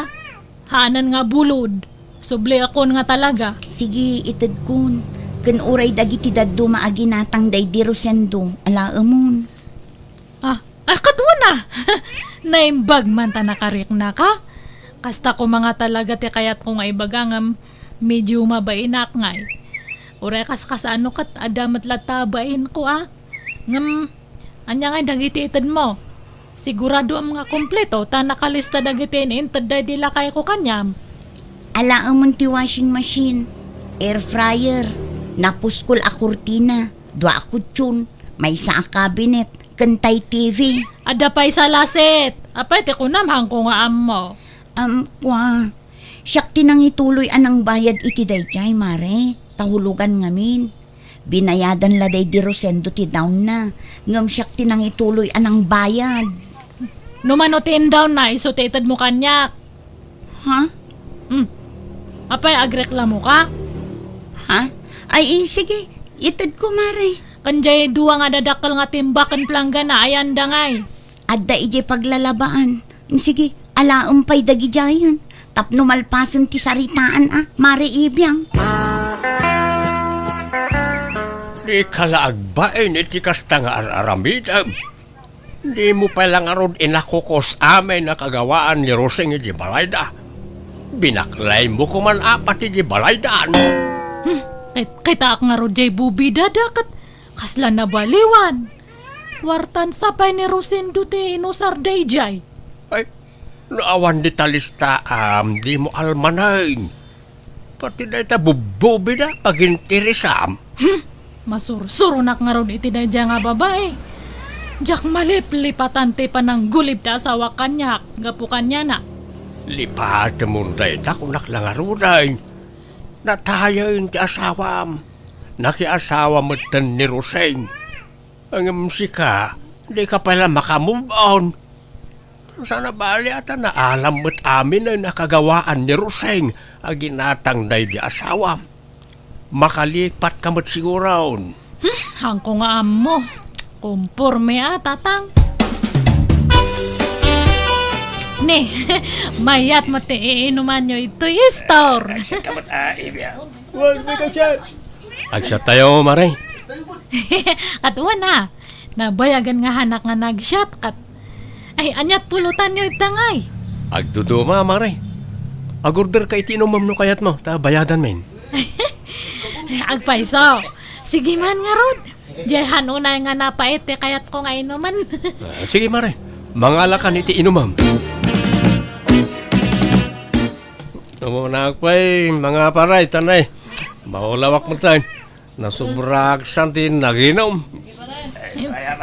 Haanen nga bulod. Subliakon nga talaga. Sige, itedkon. Ken uray dagiti dadduma a ginatang daydi Rosendo, alaemon. Ah, ah, ket wen a! Naimbag man ta nakariknaka. Kasta koma nga talaga ti kayatko nga ibaga ngem medio mabainak ngay. Uray kaskasano ket adda met latta bainko a. Ngem, ania ngay dagiti itedmo? Siguradoem nga kompleto ta nakalista dagiti in-inted daydi lakayko kaniam. Alaemon ti washing machine, air fryer, napuskol a kurtina, dua a kutson, maysa a cabinet, ken tay T V. Adda pay salaset. Apay ti kunam, haanko nga ammo. Am, kua. Siak ti nangituloy a nangbayad iti daydiay, Mare. Ta hulogan ngamin. Binayadan la daydi Rosendo ti down-na, ngem siak ti nangituloy a nangbayad. No mano ti in-down-na, isu ti itedmo kaniak. Ha? Hmm. Apay, agreklamoka? Ah? Ay, eh, sige. Itedko, Mare. Ken jay dua nga dadakkel nga timbak ken planggana, ayan da ngay? Adda idiay paglalabaan. Sige, alaem pay dagidiayen. Tapno malpasen ti saritaan, a, Mare Ibiang. Dika la agbain iti kasta nga ar-aramidem. Dimo pay la ngarud inakukos amin a kagawaan ni Rosing iti balayda. Binaklaymo koman apat iti balaydan. Hmm, kit-, kitaak ngarud jay bubidada ket kasla nabaliwan. Kuartan sa pay ni Rosendo ti inusar dayjay. Ay, no awan dita listaam, dimo almanen. Pati dayta bubbubida, pagintirisam. Hmm, masursuronak ngarud iti dayjay nga babai. Diak maliplipatan ti pananggulib ti asawak kaniak, gapu kaniana. Lipatemon dayta, kunak la ngaruden. Natayen ti asawam. Nakiasawa metten ni Rosing. Ngem sika, dika pay la maka-move on. Saan a bali a ta naalam met amin a nakagawaan ni Rosing a ginatang daydi asawam. Makalipatka met siguron. Hmm, haanko nga ammo. Komporme a, Tatang. Ni, mayat met ti iinumanyo itoy store. Ay, siya ka met, ah, Ibi, ah. Wag may ka-chat. Agsatayo, Mare. Ket wen a, nabayagen nga hanak nga nag-shot ket, ay, aniat pulutanyo ita ngay? Agduduma, Mare. Agorder ka iti inumem no kayatmo, ta bayadan men. Agpayso. Sige man ngarud. Diay han unay nga napait ti kayatko nga inumen. Ah, sige, Mare. Mangalakan iti inumem. Umunak pay, mga paray, tanay. Maulawak met tay. Nasubrak san ti naginum.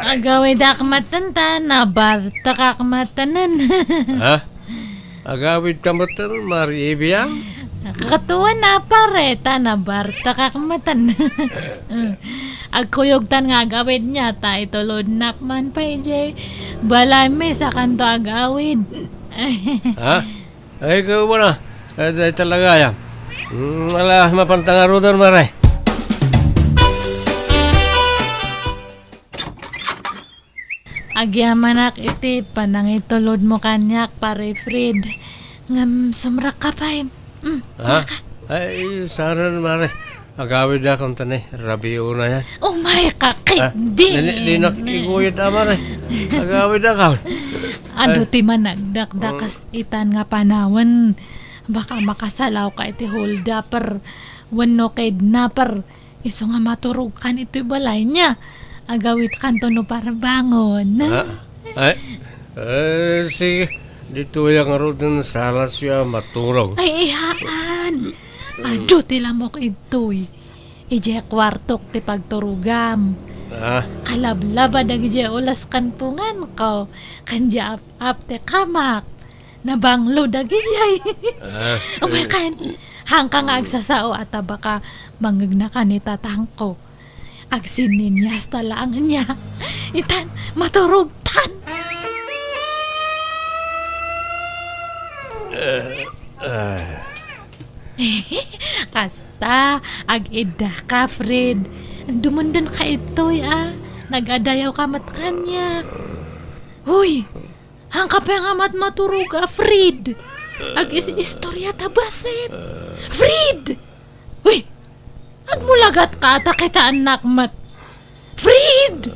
Agawidak maten ta, nabartekak matenen. Ha? Agawid ka maten, Mari Ibiang? Katuan na pare, ta nabartekak maten. Agkuyogtan nga agawid niya, ta itulodnak man pay jay balay mi sakanto agawid. Ha? Ay, ikaw ba na? Ay, ay, talaga, ya. Mm, ala, mapanta nga ruder, mare. Agyamanak iti panangitulodmo kaniak, Pare Fred. Ngem sumrekka pay. Mm, Ha? Ay, saan, mare. Agawid akon ta ni, rabii una yan. Umay ka, Ha? Di, di, di nak iguyod, ah, mare. Agawid akon. Adu Ay. Ti managdakdakas Mm. itan nga panawen. Baka makasalaw ka iti holdupper wenno kidnapper. Isu nga maturog kan itoy balay niya. Agawid kanto no parbangon. Ah, ay, eh, sige. Ditoy a ngaruden salasyo a maturog. Ay, ihaan. Adu ti lamok idtoy. Idiay kuartok ti pagturogam. Ah. Kalablaba dagidiay ulas kan punganko. Ken diay ap-ap ti kamak. Nabanglo dagidiay. Ah. Umay kan. Hangka nga agsasao a ta baka mangngegna kan ni tatangko. Agsinninyas ta laeng niya. Itan, maturogtan. Eh, eh. Kasta, ag-idda ka, Fred. Dumundon ka itoy, ah. Nag-adayaw ka met kaniak. Hoy! Hangka pay nga mat-, maturog a Fred. Ag-is-istorya ta bassit. Fred! Uy! Agmulagat ka ta kitaennak met. Fred!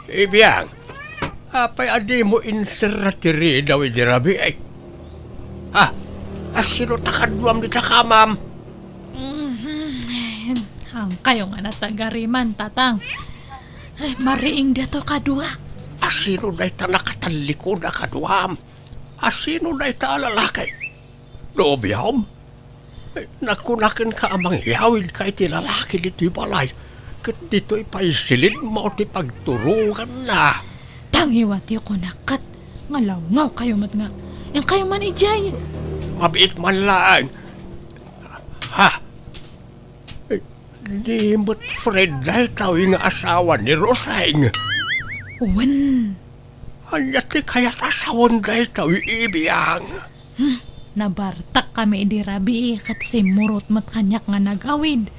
Ibiang, apay a dimo inserra ti ridaw idi rabii? Ha? Asino ta kaduam dita kamam? Mhm. Hangkayo nga natagariman, Tatang. Ay, mariing daytoy kaduak. Asino dayta nakatallikod a kaduam? Asino dayta a lalaki? Nobiom? Ay, nakunakenka a mangyawidka iti lalaki ditoy balay, ket ditoy pay silidmo ti pagturoganna. Tangiwatyo kunak ket nga lawngaw kayo met nga. Inkayo man idiay. Mabiit man laeng. Ha? Ay, di met Fred daytoy nga asawa ni Roseng? Wen. Ania ti kayat a sawen daytoy, Ibiang? Nabartak kami idi rabii ket simmurot met kaniak nga nagawid.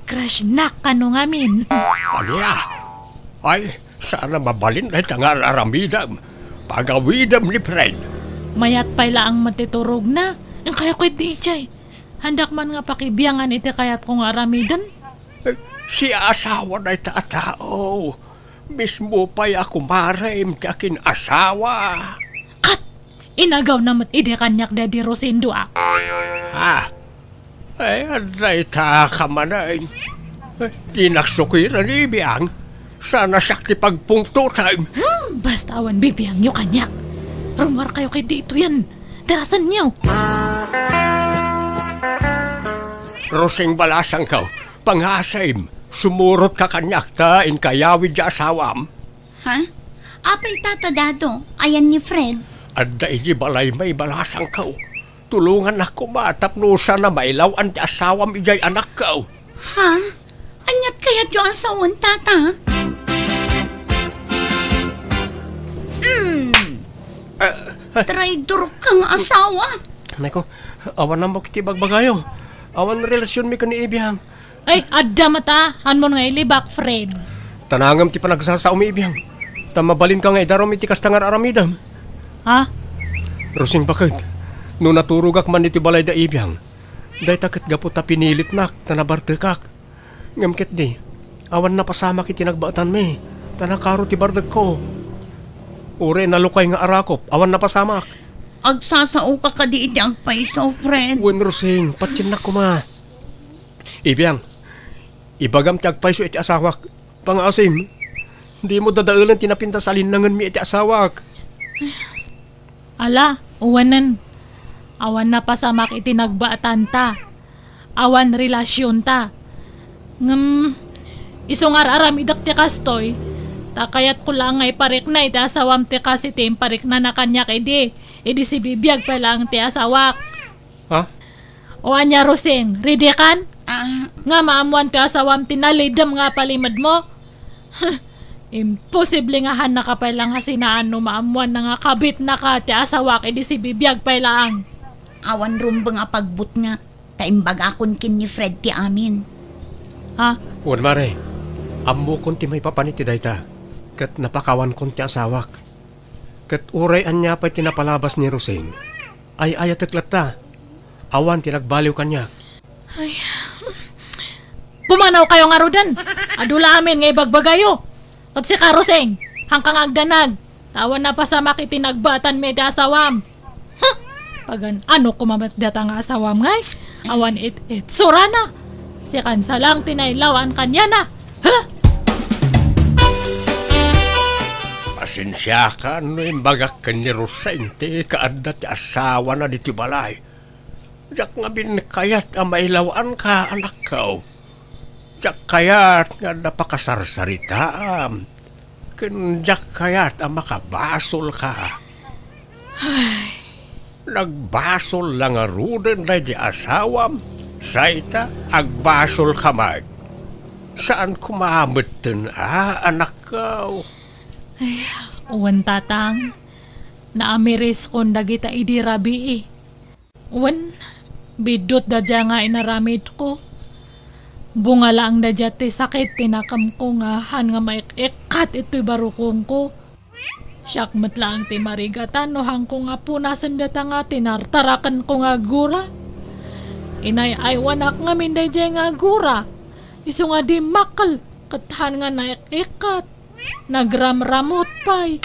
Crush nak kano ngamin. Ania? Ay, saan a mabalin dayta nga ar-aramidem. Pagawidem ni Fred. Mayat pay laeng met ti turogna. Inkay ket di idiay. Handak man nga pakibiangan iti kayatko nga aramiden. Eh, siasawa dayta a tao. Mismo pay a kumarem ti akin-asawa. Kat! Inagawna met idi kaniak daydi Rosendo a. Ha? Ay, adda ita ka manen. Eh, dinak sukiren, ibiang. Sana siak ti pagpungtotem. Hmm, basta awan bibiangyo kaniak. Rummuarkayo ket ditoyen. Darasenyo. Rosing balasangko, pangasim, sumurotka kaniak ta inkay awid ti asawam. Ha? Apay, Tata Dado, ayan ni Fred? Adda iti balay may balasangko. Tulongannak koma tapno saan a mailaw-an ti asawam idiay anakko. Ha? Aniat kayatyo a sawen, Tata? Mm. Ah, ah. Traidor kang asawa. Naku, awan ammok iti bagbagayo. Awan relasionmi ken ni Ibiang. Ay, adda met a, hanmon nga ilibak, Fred. Tanangem ti panagsasaomi, Ibiang. Ta mabalinka nga idarum iti kasta nga ar-aramidem. Ha? Rosing baket, no naturogak man iti balay da Ibiang, dayta ket gapu ta pinilitnak ta nabartekak. Ngem ketdi, awan napasamak iti nagbaetanmi, ta nakaro ti bardekko. Uray nalukay nga arakop, awan napasamak. Agsasaoka kadi iti agpayso, Fred? Wen, Rosing, patiennak koma. Ibiang, ibagam ti agpayso iti asawak. Pangaasim, dimo dadaelen ti napintas a linnangenmi iti asawak. Ala, uwanen. Awan napasamak iti nagbaetanta. Awan relasionta. Ngem, isu nga ar-aramidek ti kastoy, ta kayatko laeng nga iparikna iti asawam ti kas iti impariknana kaniak idi, idi sibibiag pay laeng ti asawak. Ha? O ania, Rosing, ready kan? Ah. Nga maammoan ti asawam ti nalidem nga palimedmo? Imposible nga hannaka pay la nga sinaan no maammoanna nga kabitnaka ti asawak idi sibibiag pay laeng. Awan rumbeng a pagbutngak, ta imbagakon ken ni Fred ti amin. Ha? Wen, Mare, ammokon ti maipapan iti dayta, ket napakawankon ti asawak. Ket uray ania pay ti napalabas ni Rosing, ay-ayatek latta. Awan ti nagbaliw kaniak. Ay, pumanawkayo ngaruden. Adu la amin nga ibagbagayo. Ket sika, Rosing, hanka nga agdanag. Ta awan napasamak iti nagbaetanmi iti asawam. Huh! Pagan-ano koma met dayta nga asawam ngay? Awan it-itsurana. Sikan sa lang ti nailaw-an kaniana. Huh! Pasensiakan no imbagak ken ni Rosing ti kaadda ti asawana ditoy balay. Diak ngamin kayat a mailaw-anka, anakko. Diak kayat nga adda pakasarsaritaam. Ken diak kayat a makabasolka. Ay. Nagbasol la ngaruden daydi asawam, say ta agbasolka met. Saan koma metten a, anakko. Ay, wen, Tatang. Naamiriskon dagita idi rabii. Wen, biddut daydiay nga inaramidko. Bunga laeng daydiay ti sakit ti nakemko nga han nga maik-ikkat itoy barukongko. Siak met laeng ti marigatan no hanko nga punasen dayta nga tinartarakenko nga gura. Inay-aywanak ngamin daydiay nga gura. Isu nga dimmakkel ket han nga naik-ikkat. Nagramramut pay.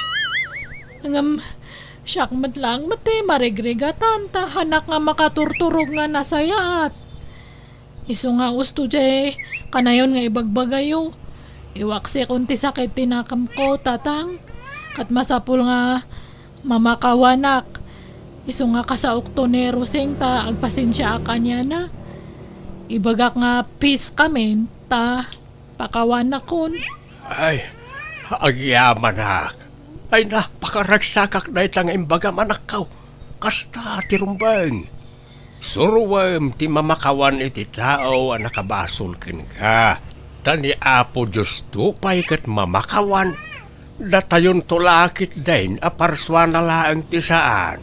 Ngem, siak met laeng met ti marigrigatan, ta hanak nga makaturturog nga nasayaat. Isu nga usto diay kanayon nga ibagbagayo. Iwaksikon ti sakit ti nakemko, Tatang. Ket masapul nga mamakawanak. Isu nga kasaokto ni Rosing ta agpasensiaak kaniana. Ibagak nga peace kamin, ta pakawanakon. Ay, agyamanak. Ay, napakaragsakak dayta nga imbagam, anakko. Kasta ti rumbeng. Suroem ti mamakawan iti tao a nakabasol kenka. Ta ni Apo Diosto pay ket mamakawan. Datayonto la ketdin a parsuana laeng ti saan.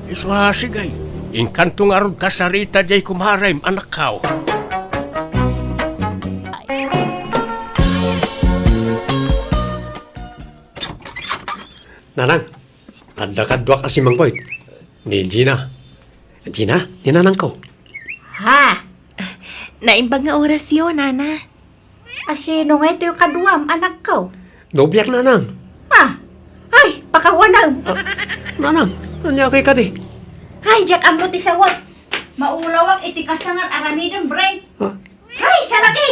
Isu a sigay, inkanto ngarud kasarita diay kumarem, anakkaw. Nanang, adda kaduak a simangpet. Ni Gina. Gina, ni nanangko. Ha? Naimbag nga orasyo, nana. A sino ngay toy kaduam, anakko? Nobiak, nanang. Ha? Ay, pakawanam. Ah, nanang, ania kay kadi? Ay, diak ammo ti sawak. Maulawak iti kasta nga aramidem, Bren. Ah. Ay, salaki!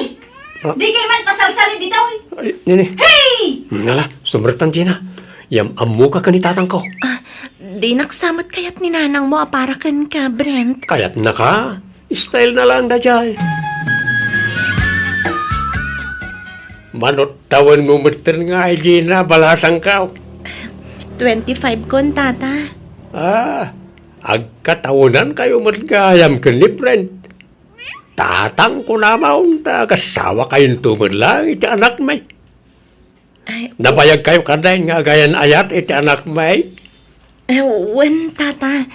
Ah. Di kay man pasalsali ditoy. Ay, nini. Hey! Nala, sumrektan, Gina. Yam-ammoka ken ni tatangko. Ah, dinak sa met kayat ni nanangmo a para kenka, Brent. Kayatnaka? Style na lang daydiay. Manut tawenmo metten nga, Gina, balasangko. Twenty-five kon, tata. Ah, agkatawenankayo met gayam ken ni Brent. Tatang, kunam, ta agasawakayonto met laeng iti anakmi. Ay, nabayagkayo kadi nga agayan-ayat iti anakmi? Eh, wen, tata.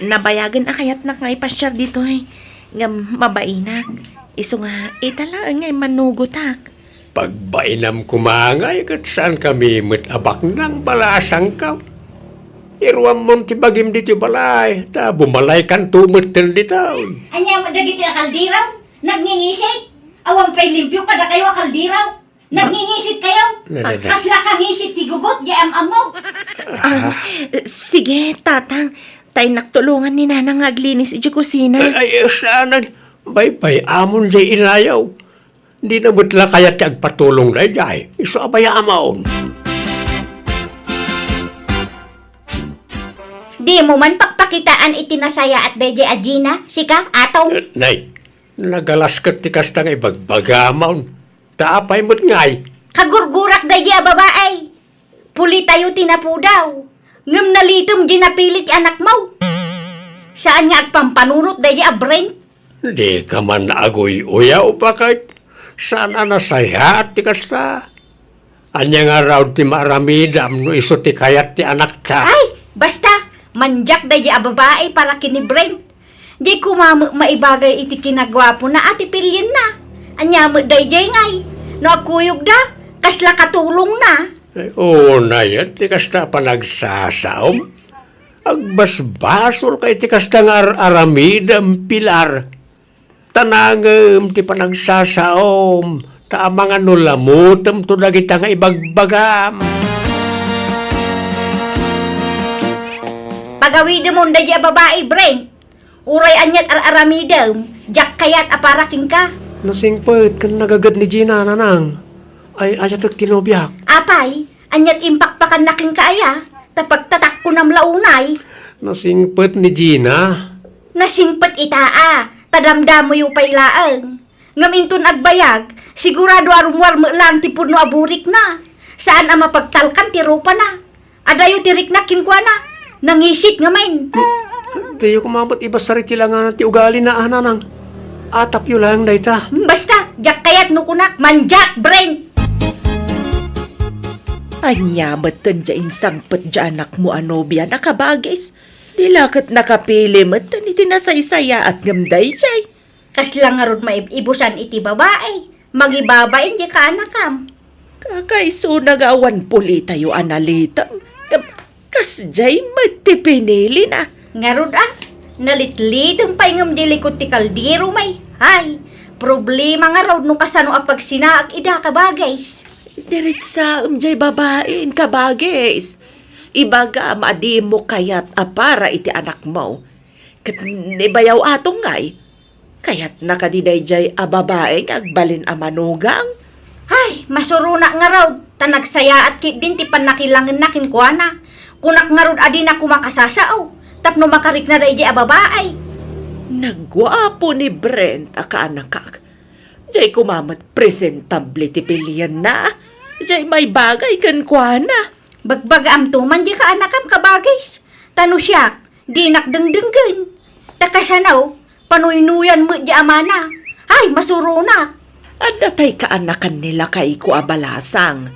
Nabayagen a kayatnak nga ipasiar ditoy. Ngem mabainak. Isu nga, ita laeng nga immanugotak. Pagbainam koma ngay ket saankami met a baknang, balasangko. Iruammon ti bagim ditoy balay, ta bumalaykanto metten ditoy. Ania met dagitoy a kaldero? Nagngingisit? Awan pay limpio kadakayo a kaldero? Nagngingisit kayo? Ne, ne, ne. Kasla kangisit ti gugot, di am-ammo. Ah, sige, tatang. Taynak tulongan ni nanang nga aglinis iti kusina. Ay, ay, saan? Baybay-amon diay inayo. Dina met la kayat ti agpatulong daydiay. Isu a bay-amon. Dimo man pakpakitaan iti nasayaat daydiay a Gina, sika, Atong? Eh, nay, nagalas ket ti kasta nga ibagbagamon. Ta apay met ngay? Kagurgurak daydiay a babai. Pulitayo ti napudaw. Ngem nalitem diay napili ti anakmo. Saan nga agpampanunot daydiay a Brent? Dika man aguy-uyaw, baket. Saan a nasayaat ti kasta? Ania ngarud ti maaramidam no isu ti kayat ti anakta? Ay, basta, mandiak daydiay a babai para ken ni Brent. Diay koma met maibagay iti kinaguapona a ti pilienna. Ania met daydiay ngay? No agkuyogda, kasla katulongna. Ay, unay, ti kasta a panagsasaom. Agbasbasolka iti kasta nga ar-aramidem, Pilar. Ta nangem ti panagsasaom, ta amangan no lamutemto dagita nga ibagbagam. Pagawidemon daydiay a babai, Brent. Uray aniat ar-aramidem, diak kayat a para kenka. Nasingpet ken nagaged ni Gina, nanang. Ay, ayatek ti nobiak. Apay, aniat impakpakanna kenka aya? Ta pagtatakkonam la unay. Nasingpet ni Gina. Nasingpet ita a, ta damdamoyo pay laeng. Ngem inton agbayag, sigurado a rummuar met laeng ti pudno a burikna. Saan a mapagtalkan ti rupana. Adayo ti riknak kenkuana. Nangisit ngamin. Diyo koma met ibasar iti langana ti ugalina, a, nanang. Atapyo laeng dayta. Hmm, basta, diak kayat no kunak, mandiak, Brent! Ania metten diay insangpet diay anakmo a nobiana, kabagis? Di la ket nakapili metten iti nasaysayaat ngem daydiay. Kasla ngarud maib-ibusan iti babai, mangibabain diay kaanakam. Kakaisuna nga awan pulitayo a nalitem. Ngem kasdiay met ti pinilina. Ngarud a, nalitlitem pay ngem diay likod ti kaldero, may. Ay, problema ngarud no kasano a pagsinaak ida, kabagis. Diritsaem diay babain, kabagis. Ibagam a dimo kayat a para iti anakmo. Ket ni bayaw Atong ngay, kayatna kadi daydiay a babai nga agbalin a manugang? Ay, masuronak ngarud, ta nagsayaat ketdin ti pannakilangenna kenkuana. Kunak ngarud a dinak koma kasasao, tapno makarikna daydiay a babai. Naguapo ni Brent a kaanakak. Diay koma met presentable ti pilienna. Diay maibagay kenkuana. Bagbagaamto man diay kaanakam, kabagis. Ta no siak, dinak dengdenggen. Ta kasano, panuynuyan met diay amana. Ay, masuronak. Adda tay kaanakan ni lakayko a balasang.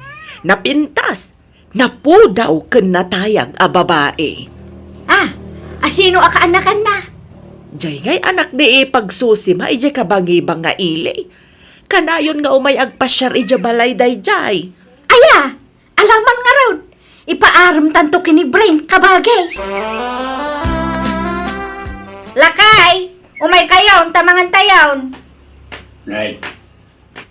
Napintas, napudaw ken natayag a babai. Ah, Asino a kaanakanna? Jay ngay anak di ipagsusima idiay kabangibang nga ili. Kanayon nga umay agpasiar idiay balay dayjay. Aya, alaman ngarud. Ipaaremtanto ken ni Brent, kabagis. Lakay, umay kayon, ta mangantayon. Nay,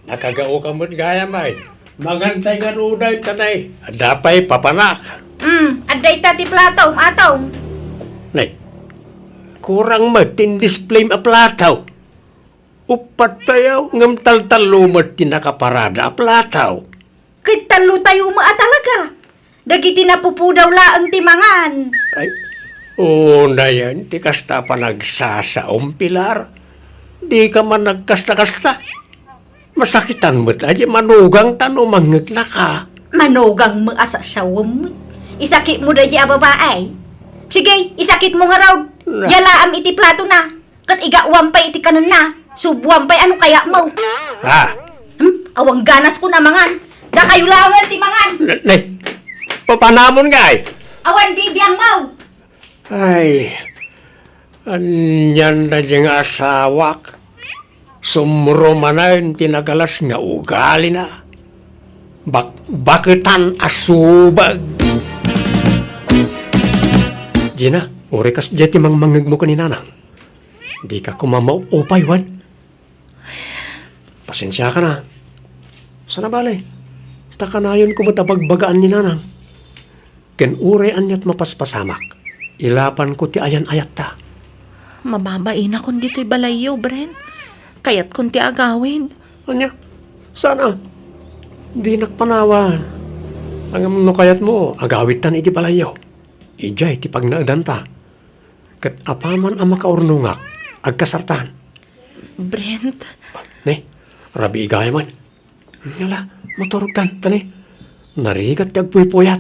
nakagaoka met gayam ay. Mangantay ngarud dayta, nay. Adda pay papanak. Hmm, adda ita ti platom, Atong. Nay, kurang met ti in-display a plato. Uppat tayo, ngem taltallo met ti nakaparada a plato. Ket tallo tayo met a talaga. Dagiti napupudaw laeng ti mangan. Ay, unayen ti kasta a panagsasaom, Pilar. Dika man nagkasta-kasta. Masakitan met a di manugangta no mangngegna ka. Manugang met a sasawem met. Isakitmo daydi a babae. Sige, isakitmo ngarud. Na. Yalaam iti platona. Ket igawam pay iti kanenna. Subuam pay a no kayatmo. Ha? Hmm? Awan ganasko a mangan. Dakayo laengen ti mangan. Ne, ne. Papanamon ngay. Awan bibiangmo. Ay, anian daydi nga asawak. Sumro manen ti nagalas nga ugalina. Bak-, baketan a subag. Gina, uray kasdiay ti mangmangngegmo ken ni Nanang. Dika koma maupay, wen? Pasensiakan a. Saan a bale, ta kanayon koma ta bagbagaan ni Nanang. Ken uray aniat mapaspasamak, ilapanko ti ayan-ayatta. Mababainakon ditoy balayyo, Brent. Kayatkon ti agawid. Ania? Saan a? Dinak panawan. Ngem no kayatmo, agawidtan iti balayyo. Idiay ti pagnaedanta. Ket apaman a makaurnongak, agkasartan. Brent. Ne, rabii gayam man. Ala, maturogkan, ta ne. Narigat ti agpuypuyat.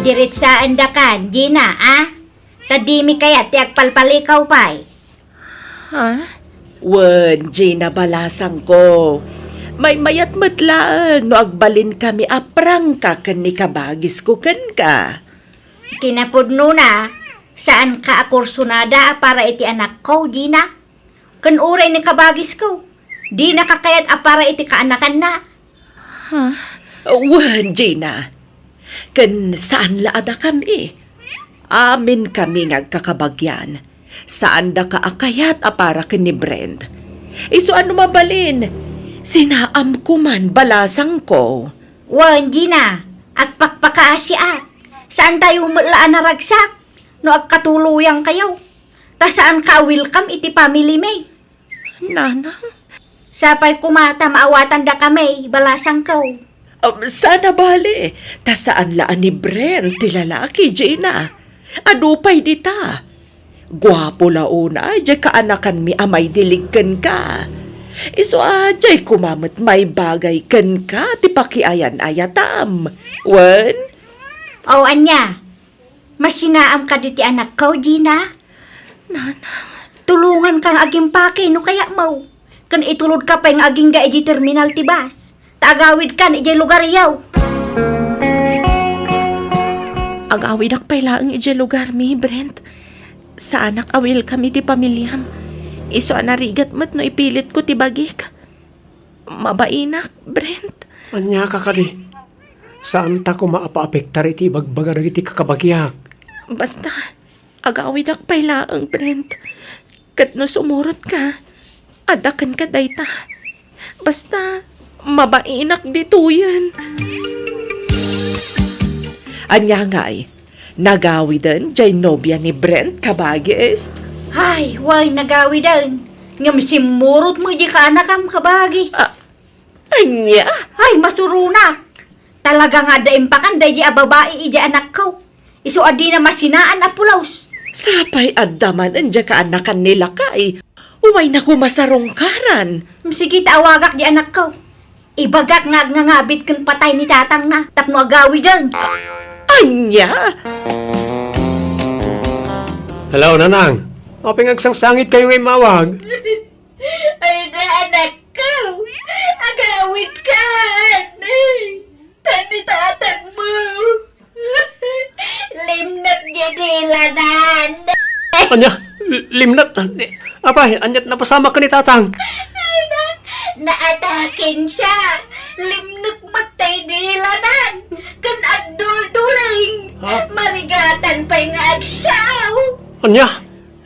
Diretsaandakan, Gina, a? Ta dimi kayat ti agpalpalikaw pay. Ha? Wen, Gina, balasangko. Maymayat met laeng no agbalinkami a prangka ken ni kabagisko kenka. Kinapudnona, saanka a kursunada a para iti anakko, Gina? Ken uray ni kabagisko, dinaka kayat a para iti kaanakanna. Ha? Wen, Gina. Ken saan la a dakami. Aminkami nga agkakabagian. Saandaka a kayat a para ken ni Brent. Isu a no mabalin, sinaamko man, balasangko. Wen, Gina, agpakpakaasiak. Saantayo met la a naragsak no agkatuloyangkayo. Ta saanka a welcome iti family mi. Nanang? Sapay koma ta maawatandakami, balasangko. Um, saan a bale, ta saan la a ni Brent ti lalaki, Gina. Adu pay dita. Guapo la unay diay kaanakanmi a maidilig kenka. Isu a diay koma met maibagay kenka ti pakiayan-ayatam. Wen? O, ania? Masinaam kadi ti anakko, Gina? Nanang. Tulonganka nga agimpake no kayatmo. Ken itulodka pay nga agingga idiay terminal ti bus. Ta agawidkan idiay lugaryo. Agawidak pay laeng idiay lugarmi, Brent. Saanak a welcome iti pamiliam. Isu a narigat met no ipilitko ti bagik. Mabainak, Brent. Ania ka kadi? Saanta koma a paapektar iti ibagbaga dagiti kakabagiak. Basta, agawidak pay laeng, Brent. Ket no sumurotka, adda kenka dayta. Basta, mabainak ditoyen. Ania ngay, nagawiden diay nobia ni Brent, kabagis? Ay, wen, nagawiden. Ngem simmurot met diay kaanakam, kabagis. Ah, ania? Ay, masuronak. Talaga nga adda impakan daydi a babai idiay anakko. Isu a dina masinaan a pulos. Sapay adda manen diay kaanakan ni lakay. Umayna koma sarungkaran. Sige ta awagak diay anakko. Ibagak nga agngangabit ken patay ni tatangna tapno agawiden. Ania? Hello, Nanang. Apay nga agsangsangitkayo nga immawag? Ay na, anakko. Agawidkan. Tan ni tatangmo. Limnak diay Ania? L-, limnat? Apay, aniat napasamak ken ni Tatang? Ay na, naataken siya. Limnek met tay dilanan. Ken agdulduleng. Ha? Marigatan pay nga agsiaw. Ania?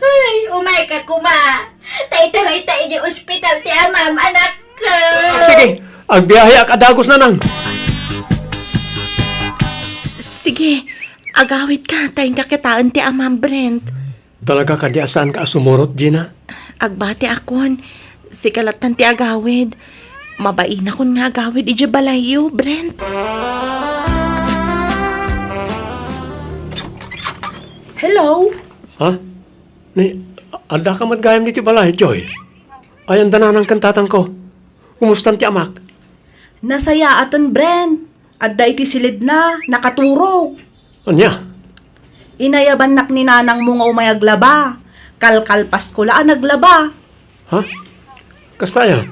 Ay, umayka koma. Ta itaray ta idiay ospital ti amam, anakko. Ah, sige, agbiaheak a dagus, nanang. Sige, agawidka, ta inka kitaen ti amam, Brent. Talaga kadi a saanka a sumurot, Gina? Agbatiakon, sika lattan ti agawid. Mabainakon nga agawid idiay balayyo, Brent. Hello? Ha? Ni, addaka met gayam ditoy balay, Joy? Ay, anda nanang ken tatangko? Kumustan ti amak? Nasayaaten, Brent. Adda iti silidna, nakaturog. Ania? Inayabannak ni nanangmo nga umay aglaba. Kalkalpasko la a naglaba. Ha? Kasta aya?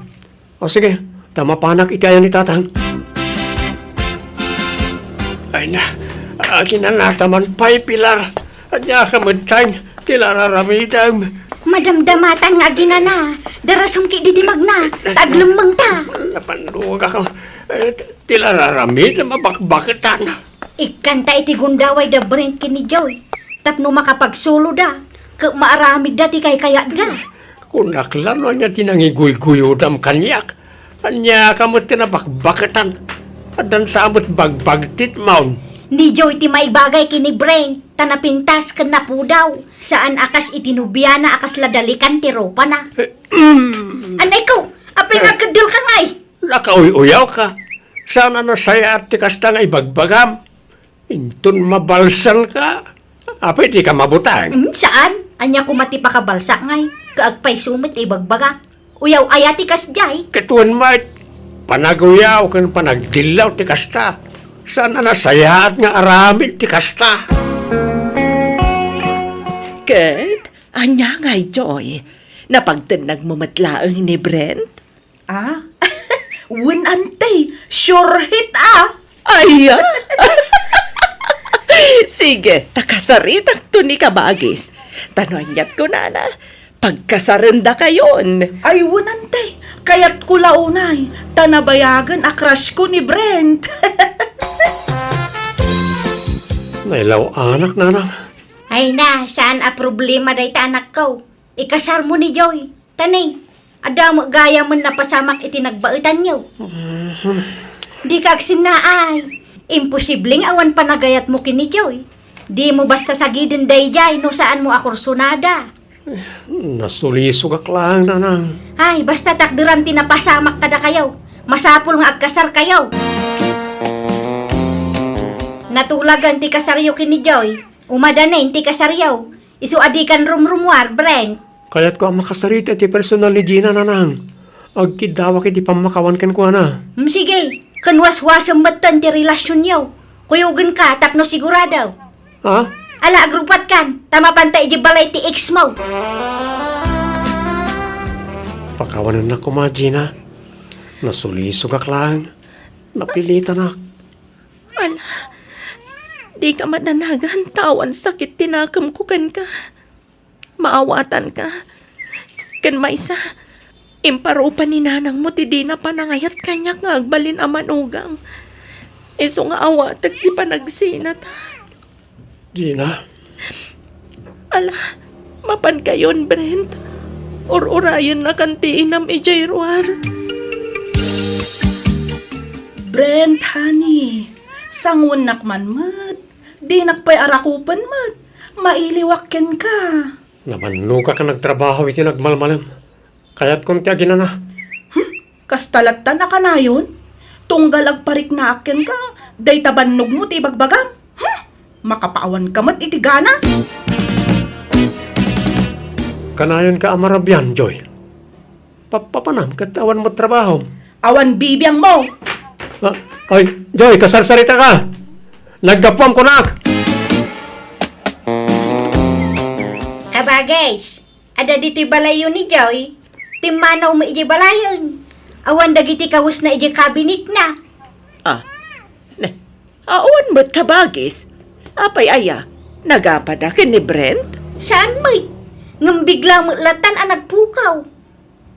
O sige, ta mapanak iti ayan ni Tatang. Ay na, aginanata man pay, Pilar. Ania ka met, tay, ti la ar-aramidem? Madamdamatan nga aginana, darasem ketdi ti magna, ta aglemmengta. Napannugak, eh, ti la ar-aramidem a bakbaketan. Ikkanta iti gundaway da Brent ken ni Joy, tapno makapagsuloda, ket maaramidda ti kaykayatda. Kunak la no ania ti nangiguyguyodam kaniak. Ania ka met ti nabakbaketan? Addan sa met bagbagtitmon. Ni Joy ti maibagay ken ni Brent, ta napintas ken napudaw. Saan a kas iti nobiana a kasla dalikan ti ropana. Eh, mm. Anay ko, apay nga agkeddel ka ngay? Nakauy-uyaw ka. Saan a nasayaat ti kasta nga ibagbagam. Inton mabalsan ka, apay di ka mabutang? Mm, saan? Ania koma ti pakabalsak ngay? Kaagpayso met ti ibagbagak. Uyaw aya ti kasdiay? Ket wen met, panaguyaw ken panagdillaw ti kasta. Saan a nasayaat nga aramid ti kasta? Ket, ania ngay, Joy? Napagtennagmo met laeng ni Brent? Ah? Wen, Ante, sure hit, ah! Ay, ah! Sige, ta kasaritakto ni kabagis. Ta no aniat kunana, pagkasarendakayon. Ay, wen, Ante, kayatko la unay, ta nabayagen a crush ko ni Brent. Nailaw-anak, nanang. Ay na, saan a problema dayta, anakko. Ikasarmo ni Joy. Ta ni, adda met gayamen napasamak iti nagbaetanyo. Mhm. Dika agsennaay. Imposible nga awan panagayatmo ken ni Joy. Dimo basta sagiden daydiay no saanmo a kursonada. Nasulisogak laeng, nanang. Ay, basta takderam ti napasamak kadakayo. Masapul nga agkasarkayo. Natulagan ti kasaryo ken ni Joy. Umadanen ti kasaryo. Isu a dikan rumrumuar, Brent. Kayatko a makasarita iti personal ni Gina, nanang. Agkiddawak iti pammakawan kenkuana. Mm, sige. Ken waswasem metten ti relasionyo. Kuyogenka tapno sigurado. Ha? Ala, agrupatkan, ta mapanta iti balay ti ex mo. Pakawanennak koma, Gina. Nasulisogak laeng. Napilitanak. Ala, dika madanagan ta awan sakit ti nakemko kenka. Maawatanka. Ken maysa, imparupa ni nanangmo ti dina panangayat kaniak nga agbalin a manugang. Isu nga awatek ti panagsinata. Gina? Ala, mapankayon, Brent. Ur-urayennakan ti inam idiay ruar. Brent, honey, sanguennak man met. Dinak pay arakupen met. Mailiwak kenka. Namannogak a nagtrabaho iti nagmalmalem. Kayatkon ti aginana. Hmm? Kasta lattan a kanayon? Tunggal agpariknaak kenka, dayta bannogmo ti ibagbagam? Hmm? Makapaawanka met iti ganas. Kanayonka a marabian, Joy. Pappapanam ket awan met trabahom. Awan bibiangmo! Ah, ay, Joy, kasarsaritaka! Naggapuam kunak! Kabagis, adda ditoy balayyo ni Joy. Pimmanaw met idiay balayen. Awan dagiti kawesna idiay kabinetna. Ah, ne, awan met kabagis. Apay aya, nagapada ken ni Brent? Saan met. Ngem bigla met latan a nagpukaw.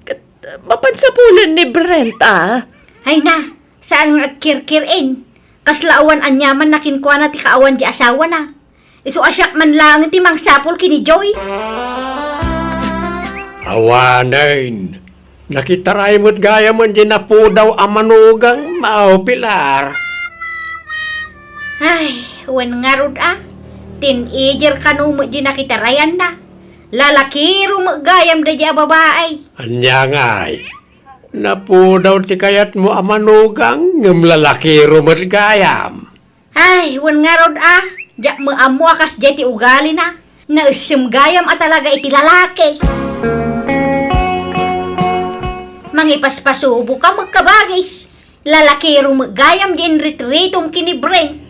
Ket, mapan sapulen ni Brent, a? Ay na, saan nga agkirkir-en. Kasla awan aniaman na kenkuana ti kaawan di asawana. Isu a siak man laeng ti mangsapul ken ni Joy. Awanen. Nakitaraay met gayam diay napudaw a manugang, Mao Pilar. Ay, wen ngarud a. Teenager kano met diay nakitarayanna. Lalakiro met gayam daydiay a babai. Ania ngay? Napudaw ti kayatmo a manugang, ngem lalakiro met gayam. Ay, wen ngarud a, diak met ammo a kasdiay ti ugalina. Naessem gayam a talaga iti lalaki. Mangipaspasubo ka met, kabagis. Lalakiro met gayam di inritritom ken ni Brent.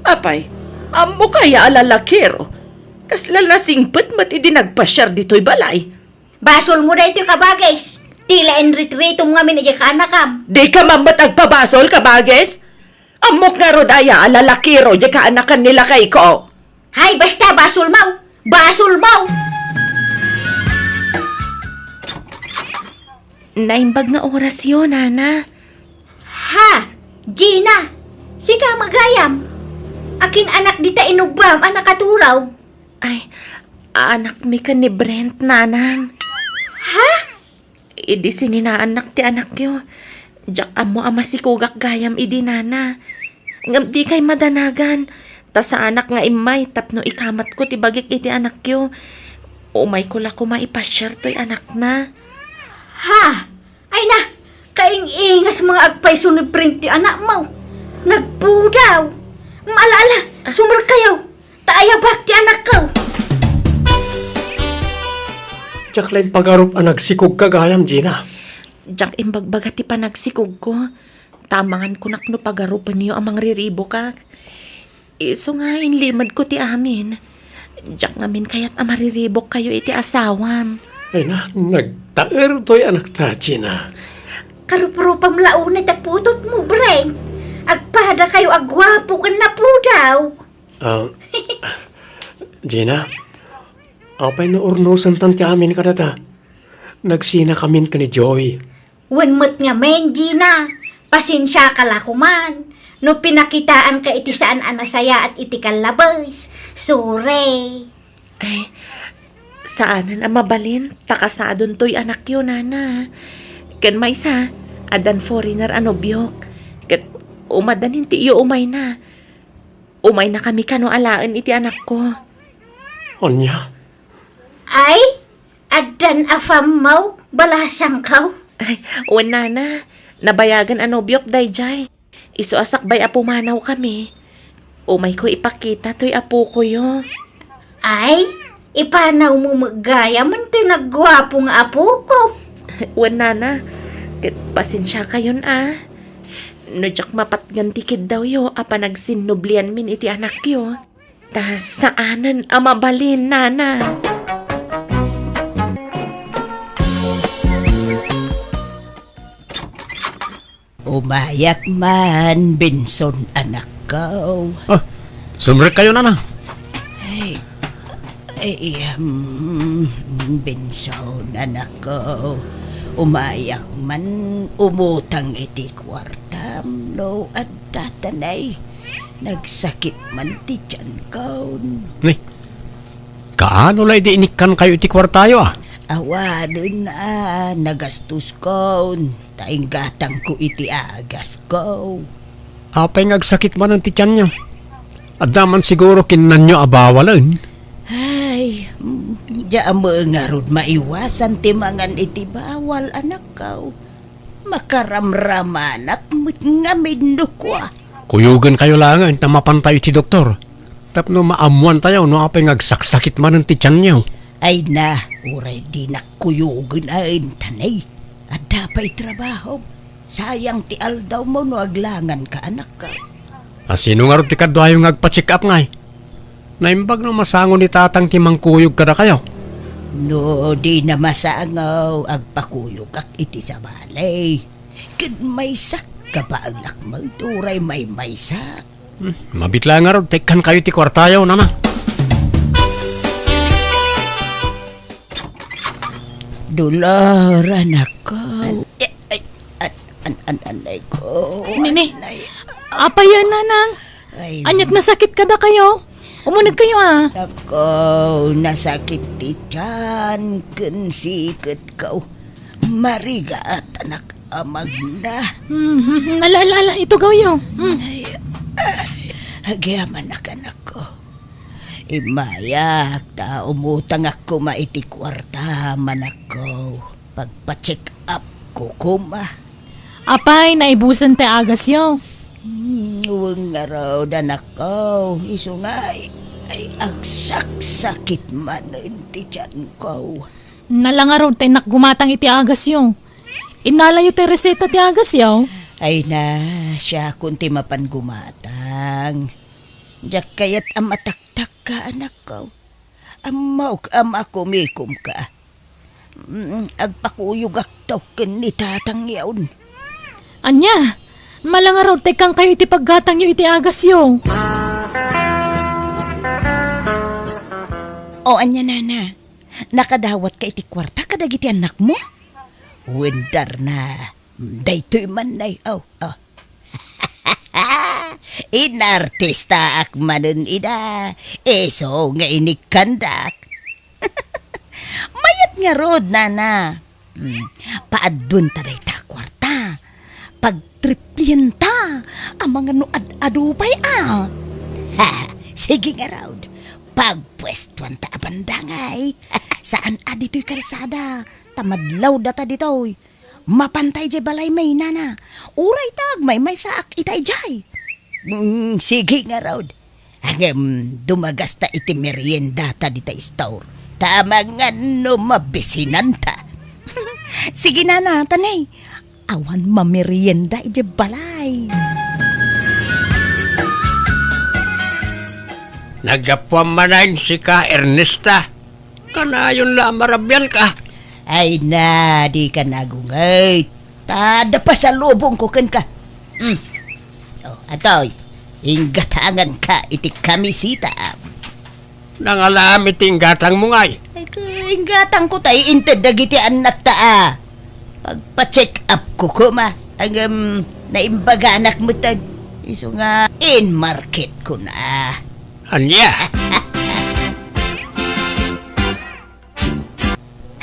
Apay, ammo kaya a lalakiro? Kasla nasingpet met idi nagpasiar ditoy balay. Basolmo daytoy, kabagis. Tila inritritom ngamin idiay kaanakam. Dika man met agpabasol, kabagis? Ammok ngarud aya a lalakiro diay kaanakan ni lakayko? Hay, basta, basolmo! Basolmo! Naimbag nga orasyo, nana. Ha? Gina, sika met gayam? Akin anak dita inubbam a nakaturog? Ay, anakmi ken ni Brent, nanang. Ha? Idi sininaannak ti anakyo, diak ammo a masikogak gayam idi, nana. Ngem dikay madanagan, ta saanak nga immay tapno ikamatko ti bagik iti anakyo. Umayko la koma ipasiar toy anakna. Ha? Ay na, kaing-ingas nga agpayso ni Brent ti anakmo. Nagpudaw. Ala, ala, sumrek kayo. Ta ayabak ti anakko. Diak la impagarup a nagsikogka gayam, Gina. Diak imbagbaga ti panagsikogko. Ta amangan konak no pagarupenyo a mangriribokak. Isu nga inlimedko ti amin. Diak ngamin kayat a mariribokkayo iti asawam. Ay na, nagtaer toy anakta, Gina. Karuprupam la unay ta putotmo, Brent. Agpadakayo a guapo ken napudaw. Ah, Gina, apay no urnosentan ti amin kadata? Nagsinakamin ken ni Joy. Wen met ngamin, Gina, pasensiaka la koman no pinakitaanka iti saan a nasayaat iti kallabes. Sorry. Ay, saanen a mabalin, ta kasadon toy anakyo, nana. Ken maysa, addan foreigner a nobiok. Ket umaddan intiyo umayna. Umaynakami kano alaen iti anakko. Ania? Ay, addan a pammaw, balasangkaw. Ay, wen, nana, nabayagen a nobiok daydiay. Isu a sakbay a pumanawkami, umayko ipakita toy apokoyo. Ay, ipanawmo met gayam toy nagguapo nga apoko. Wen, nana, ket pasensiakayon a. No diak mapatgan ti kiddawyo a panagsinnublianmin iti anakyo, ta saanen a mabalin, nana. Umayak man, Benson, anakko. Ah, sumrekkayo, nana. Ay, ay, um, Benson, anakko. Umayak man, umutang iti kuartam no adda tanay. Nagsakit man ti tiyankon. Ni, kaano la idi inikkankayo iti kuartayo, a? Awanen a nagastoskon, ta inggatangko iti agasko. Apay nga agsakit manen ti tianyo? Adda man siguro kinnanyo a bawalen? Ay, mm, diak met ngarud maiwasan ti mangan iti bawal, anakko. Makaramramanak met ngamin no kua. Kuyogenkayo laengen ta mapantayo iti doktor. Tapno maammoantayo no apay nga agsaksakit manen ti tianyo. Ay na, uray dinak kuyogen a entan, ay. Adda pay trabahom. Sayang ti aldawmo no aglanganka, anakko. A sino ngarud ti kaduayo nga agpa-check up ngay? Naimbag no masango ni tatang ti mangkuyog kadakayo. No dina masango, agpakuyogak iti sabali. Ket maysa, kabaelak met uray maymaysa. Hmm, mabiit la ngarud, ta ikkankayo ti kuartayo, nana. Dolor, anakko. An-, ay, ay, an-, an-, an-, anay ko. Nini, anay. Apay a, nanang? Ay. Ania't nasakit kadakayo? Umuneg kayo, a. Anakko, nasakit ti tiyan ken siket ko. Marigat, anak, amagna. Hmm, ala, ala, ala, itugawyo. Hmm. Ay, ay, agyamanak, anakko. Immayak ta umutangak koma iti kuarta, manakko. Pagpa-check up ko koma. Apay, naibusen ti agasyo? Hmm, wen ngarud, anakko. Isu nga ay, ay, agsaksakit manen ti tiyanko. Ala ngarud ta innak gumatang iti agasyo. Innalayo ti reseta ti agasyo? Ay na, siakon ti mapan gumatang. Diak kayat a mataktakka, anakko. Ammok a makumikomka. Mm, agpakuyogakto ken ni tatangyon. Ania? Ala ngarud ta ikkangkayo iti paggatangyo iti agasyo. O, ania, nana? Nakadawatka iti kuarta kadagiti annakmo? Wen, Darna. Daytoy man, nay. O, o. Inartistaak manen ida. Isu nga inikkandak. Mayat ngarud, nana. Hmm, paadduenta dayta a kuarta. Pagtriplienta. Amangan no ad-adu pay, a. Ha, sige ngarud. Pagpuestuanta a bandangay. Saan a ditoy kalsada. Ta madlawdata ditoy. Mapanta idiay balaymi, nana. Uray ta agmaymaysaak ita idiay. Mm, sige ngarud. Ngem dumagasta iti meriendata dita istor. Ta amangan no mabisinanta. Sige, nana, tanay. Awan mamerienda idiay balay. Naggapuam manen sika, Ernesta. Kanayon la a marabianka. Ay na, dika nagungay. Ta adda pasalubongko kenka. Hmm. O, atoy, inggatanganka iti kamiseta. Nangalam iti inggatangmo, ngay? Ay, ka-, inggatangko ta iinted dagiti annakta a. Pagpa-check up ko koma. Ngem, naimbaganak metten. Isu nga, inmarketkon a. Ania?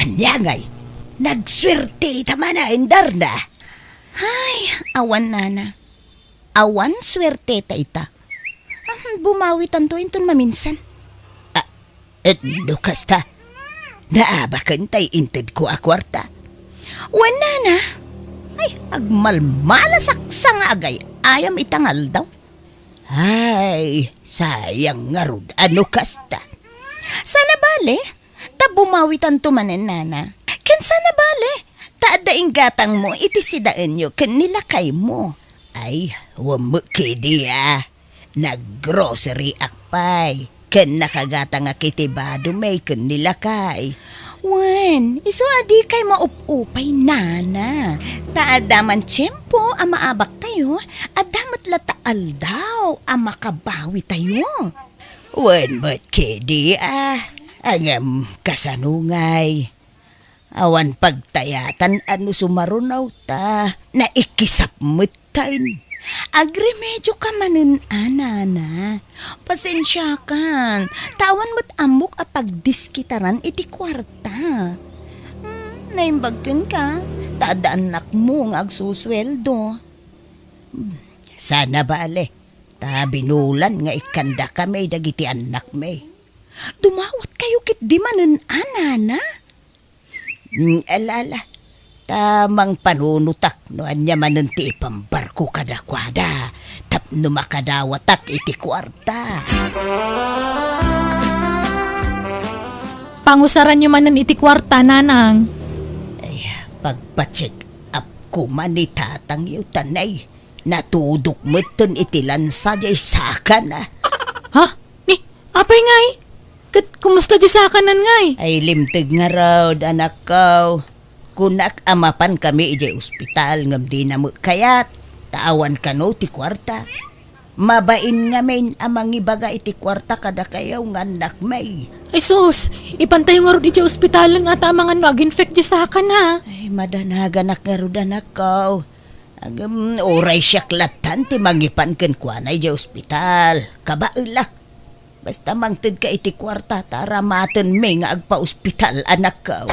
Ania ngay? Nagsuerteta manen, Darna? Ay, awan, nana. Awan suerteta ita. Ah, bumawitanto inton maminsan. Ah, et no kasta? Naabaken tay intedko a kuarta. Wen, nana. Ay, agmalmalasak sa nga agay-ayam ita nga aldaw. Ay, sayang ngarud a no kasta. Saan a bale, ta bumawitanto manen, nana. Ken saan a bale, ta adda inggatangmo iti sidaenyo ken ni lakaymo. Ay, wen met kadi a. Nag-groceryak pay, ken nakagatangak iti badomi ken ni lakay. Wen, isu a dikay maup-upay, nana. Ta adda man tiempo a maabaktayo, adda met latta aldaw a makabawitayo. Wen met kadi a, ngem kasano ngay? Awan pagtayatan a no sumaruno ta naikisap metten. Agremedioka manen a, nana. Pasensiakan, ta awan met ammok a pagdiskitaran iti kuarta. Hmm, naimbag kenka, ta adda annakmo nga agsusueldo. Hmm, saan a bale, ta binulan nga ikkandakami dagiti annakmi. Dumawatkayo ketdi manen a, nana? Mm, ala, ala. Ta mangpanunotak no ania manen ti ipambarko kadakuada tapno makadawatak iti kuarta. Pangusaranyo manen iti kuarta, nanang. Ay, pagpa-check up koma ni tatangyo, tanay. Natudok metten iti lansa diay sakana. Ha? Ni, apay ngay? Ket kumusta diay sakanan ngay? Ay, limteg ngarud, anakko. Kunak a mapankami idiay ospital ngem dina met kayat, ta awan kano ti kuarta. Mabain ngamin a mangibaga iti kuarta kadakayo nga annakmi. Ay sus, ipantayo ngarud idiay ospitalen a ta amangan no ag-infect diay sakana. Ay, madanaganak ngarud, anakko. Agem, uray siak lattan ti mangipan kenkuana idiay ospital. Kabaelak. Basta mangtedka iti kuarta ta aramatenmi nga agpa-ospital, anakko.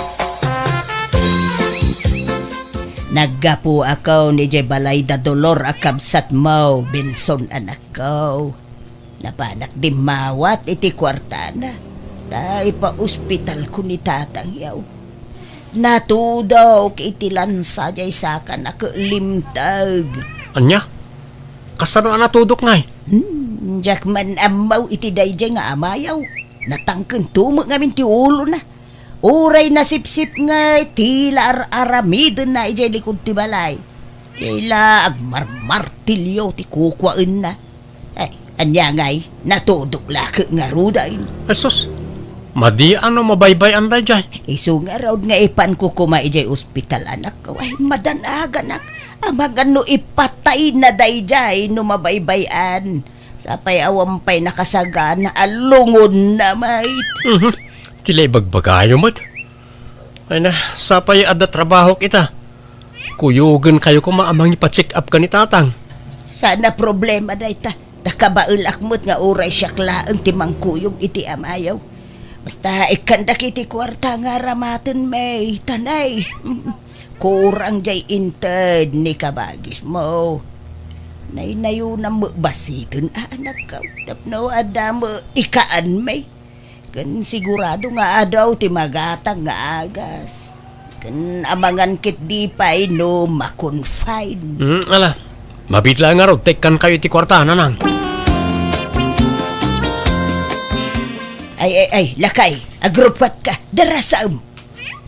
Naggapuakon idiay balay da Dolor a kabsatmo, Benson, anakko. Napanak dimmawat iti kuartana, ta ipa-ospitalko ni tatangyo. Natudok iti lansa diay sakana ket limteg. Ania? Kasano a natudok, Nay? Hmm, diak man ammo iti daydiay nga amayo. Natangkento met ngamin ti ulona. Uray nasipsipnget, tila ar-aramidenna idiay likod ti balay. Tila agmarmartilio ti kukuaenna. Ay, ania ngay, natudok la ket ngaruden. Ay sus, madi a no mabaybay-an daydiay. Isu ngarud nga ipanko koma idiay ospital, anakko. Ay, madanaganak. Amangan no ipatayna daydiay no mabaybay-an. Sapay awan pay nakasagana a lungonna met. Mhm. Ti la ibagbagayo met. Ay na, sapay adda trabahok ita. Kuyogenkayo koma a mangipa-check up ken ni tatang. Saan a problema dayta. Ta kabaelak met nga uray siak laeng ti mangkuyog iti amayo. Basta ikkandak iti kuarta nga aramatenmi, ta nay, kurang diay inted ni kabagismo. Naynayonam met basiten a, anakko, tapno adda met ikaanmi. Ken sigurado nga adu ti magatang nga agas. Ken amangan ketdi pay no ma-confine. Hmm, ala. Mabiit la ngarud ta ikkankayo iti kuarta, nanang. Ay, ay, ay, lakay, agrubbuatka, darasem.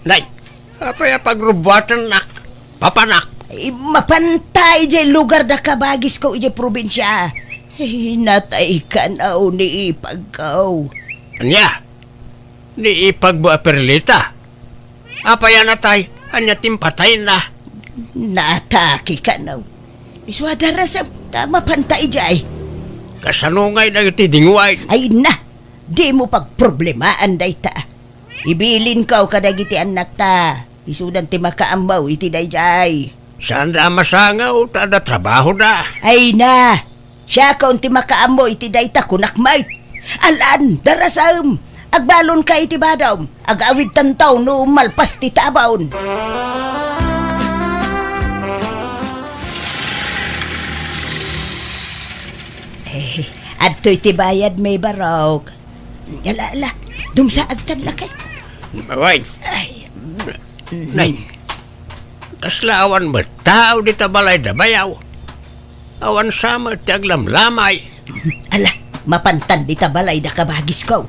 Nay, apay a pagrubbuatennak? Papanak. Ay, mapanta idiay lugar da kabagisko idiay probinsia. Ay, natay kano ni ipagko. Ania? Ni ipagmo a Perlita? Apay a natay? Ania ti impatayna? Naatake kano. Isu a darasem ta mapanta idiay. Kasano ngay dagiti dinguay? Ay na, dimo pagproblemaan dayta. Ibilinko kadagiti annakta. Isudan ti makaammo iti daydiay. Saanda a masangaw ta adda trabahoda. Ay na, siakon ti makaammo iti dayta, kunak met. Alan, darasem, agbalonka iti badom. Agawidtanto no malpas ti tabon. Eh, adtoy ti bayadmi, barok. Ala, ala. Dumsaagtan, lakay. Awan. Ay. Nay, kasla awan met tao dita balay da bayaw. Awan sa met ti aglamlamay. Ala, mapantan dita balay da kabagisko.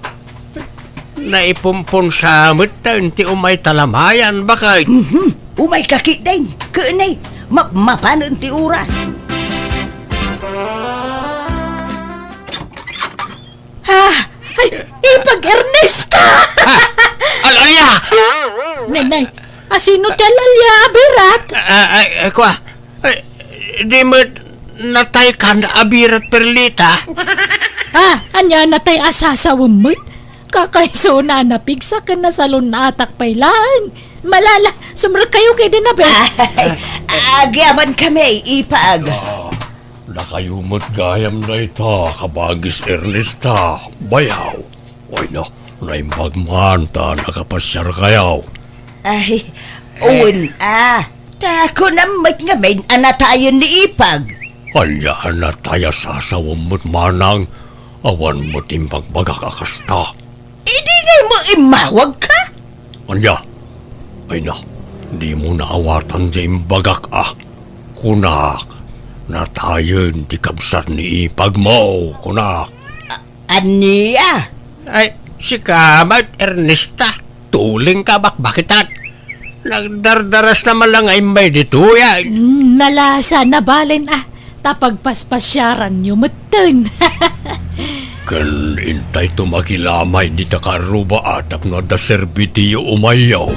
Naipumpon sa met ta ti umay talamayan, baket. Mhm. Umayka ketdin. Ken ay, mapmapanen ti oras. Ah, ay, ipag Ernesta! Ah, al-, alia! Nay, nay, asino ti al-alia a birat? Ah, ay, ay, kua. Ay, di met natay kan a birat, Perlita? Ah, ania natay a sasawem met? Kakaisuna a napigsa ken nasalun-atak pay laeng. Malala, sumrekkayo ketdin a, be. Ay, agyamankami, ipag. Ah, dakayo met gayam dayta, kabagis Ernesta, bayaw. Ay na, naimbag man ta nakapasiarkayo. Ay, wen a. Ta kunam met ngamin a natayen ni ipag. Ania a natay a sasawem met manang? Awan met imbagbagak a kasta. Idi ngay mo immawagka? Ania? Ay na, dimo naawatan ti imbagak a. Kunak, natayen ti kabsat ni ipagmo, kunak. A-, ania? Ay, sika met, Ernesta. Tulingka a bakbakitan. Nagdardarasna man la nga immay ditoy, ay. Mm, nalasa, nabalen, ah. Ta pagpaspasiaranyo metten. Ken intayto makilamay dita kaarruba a tapno adda serbitiyo umayyo.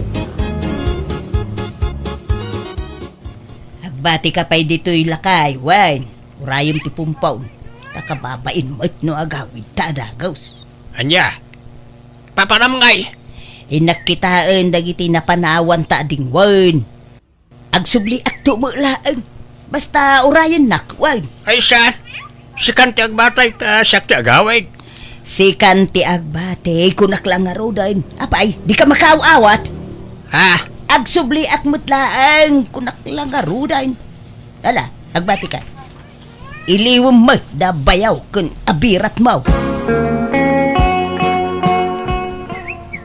Agbatika pay ditoy, lakay, wen urayem ti pumpon. Ta kababain met no agawidta a dagus. Ania? Papanam ngay? Innak kitaen dagiti napanawanta a dingwen. Agsubliakto met laeng. Basta urayennak, wen. Ay, saan? Sikan ti agbatay, ta siak ti agawid. Sikan ti agbatay, kunak la ngaruden. Apay, dika makaaw-awat? Ha? Agsubliak met laeng, kunak la ngaruden. Ala, agbatika. Iliwem met da bayaw ken abiratmo.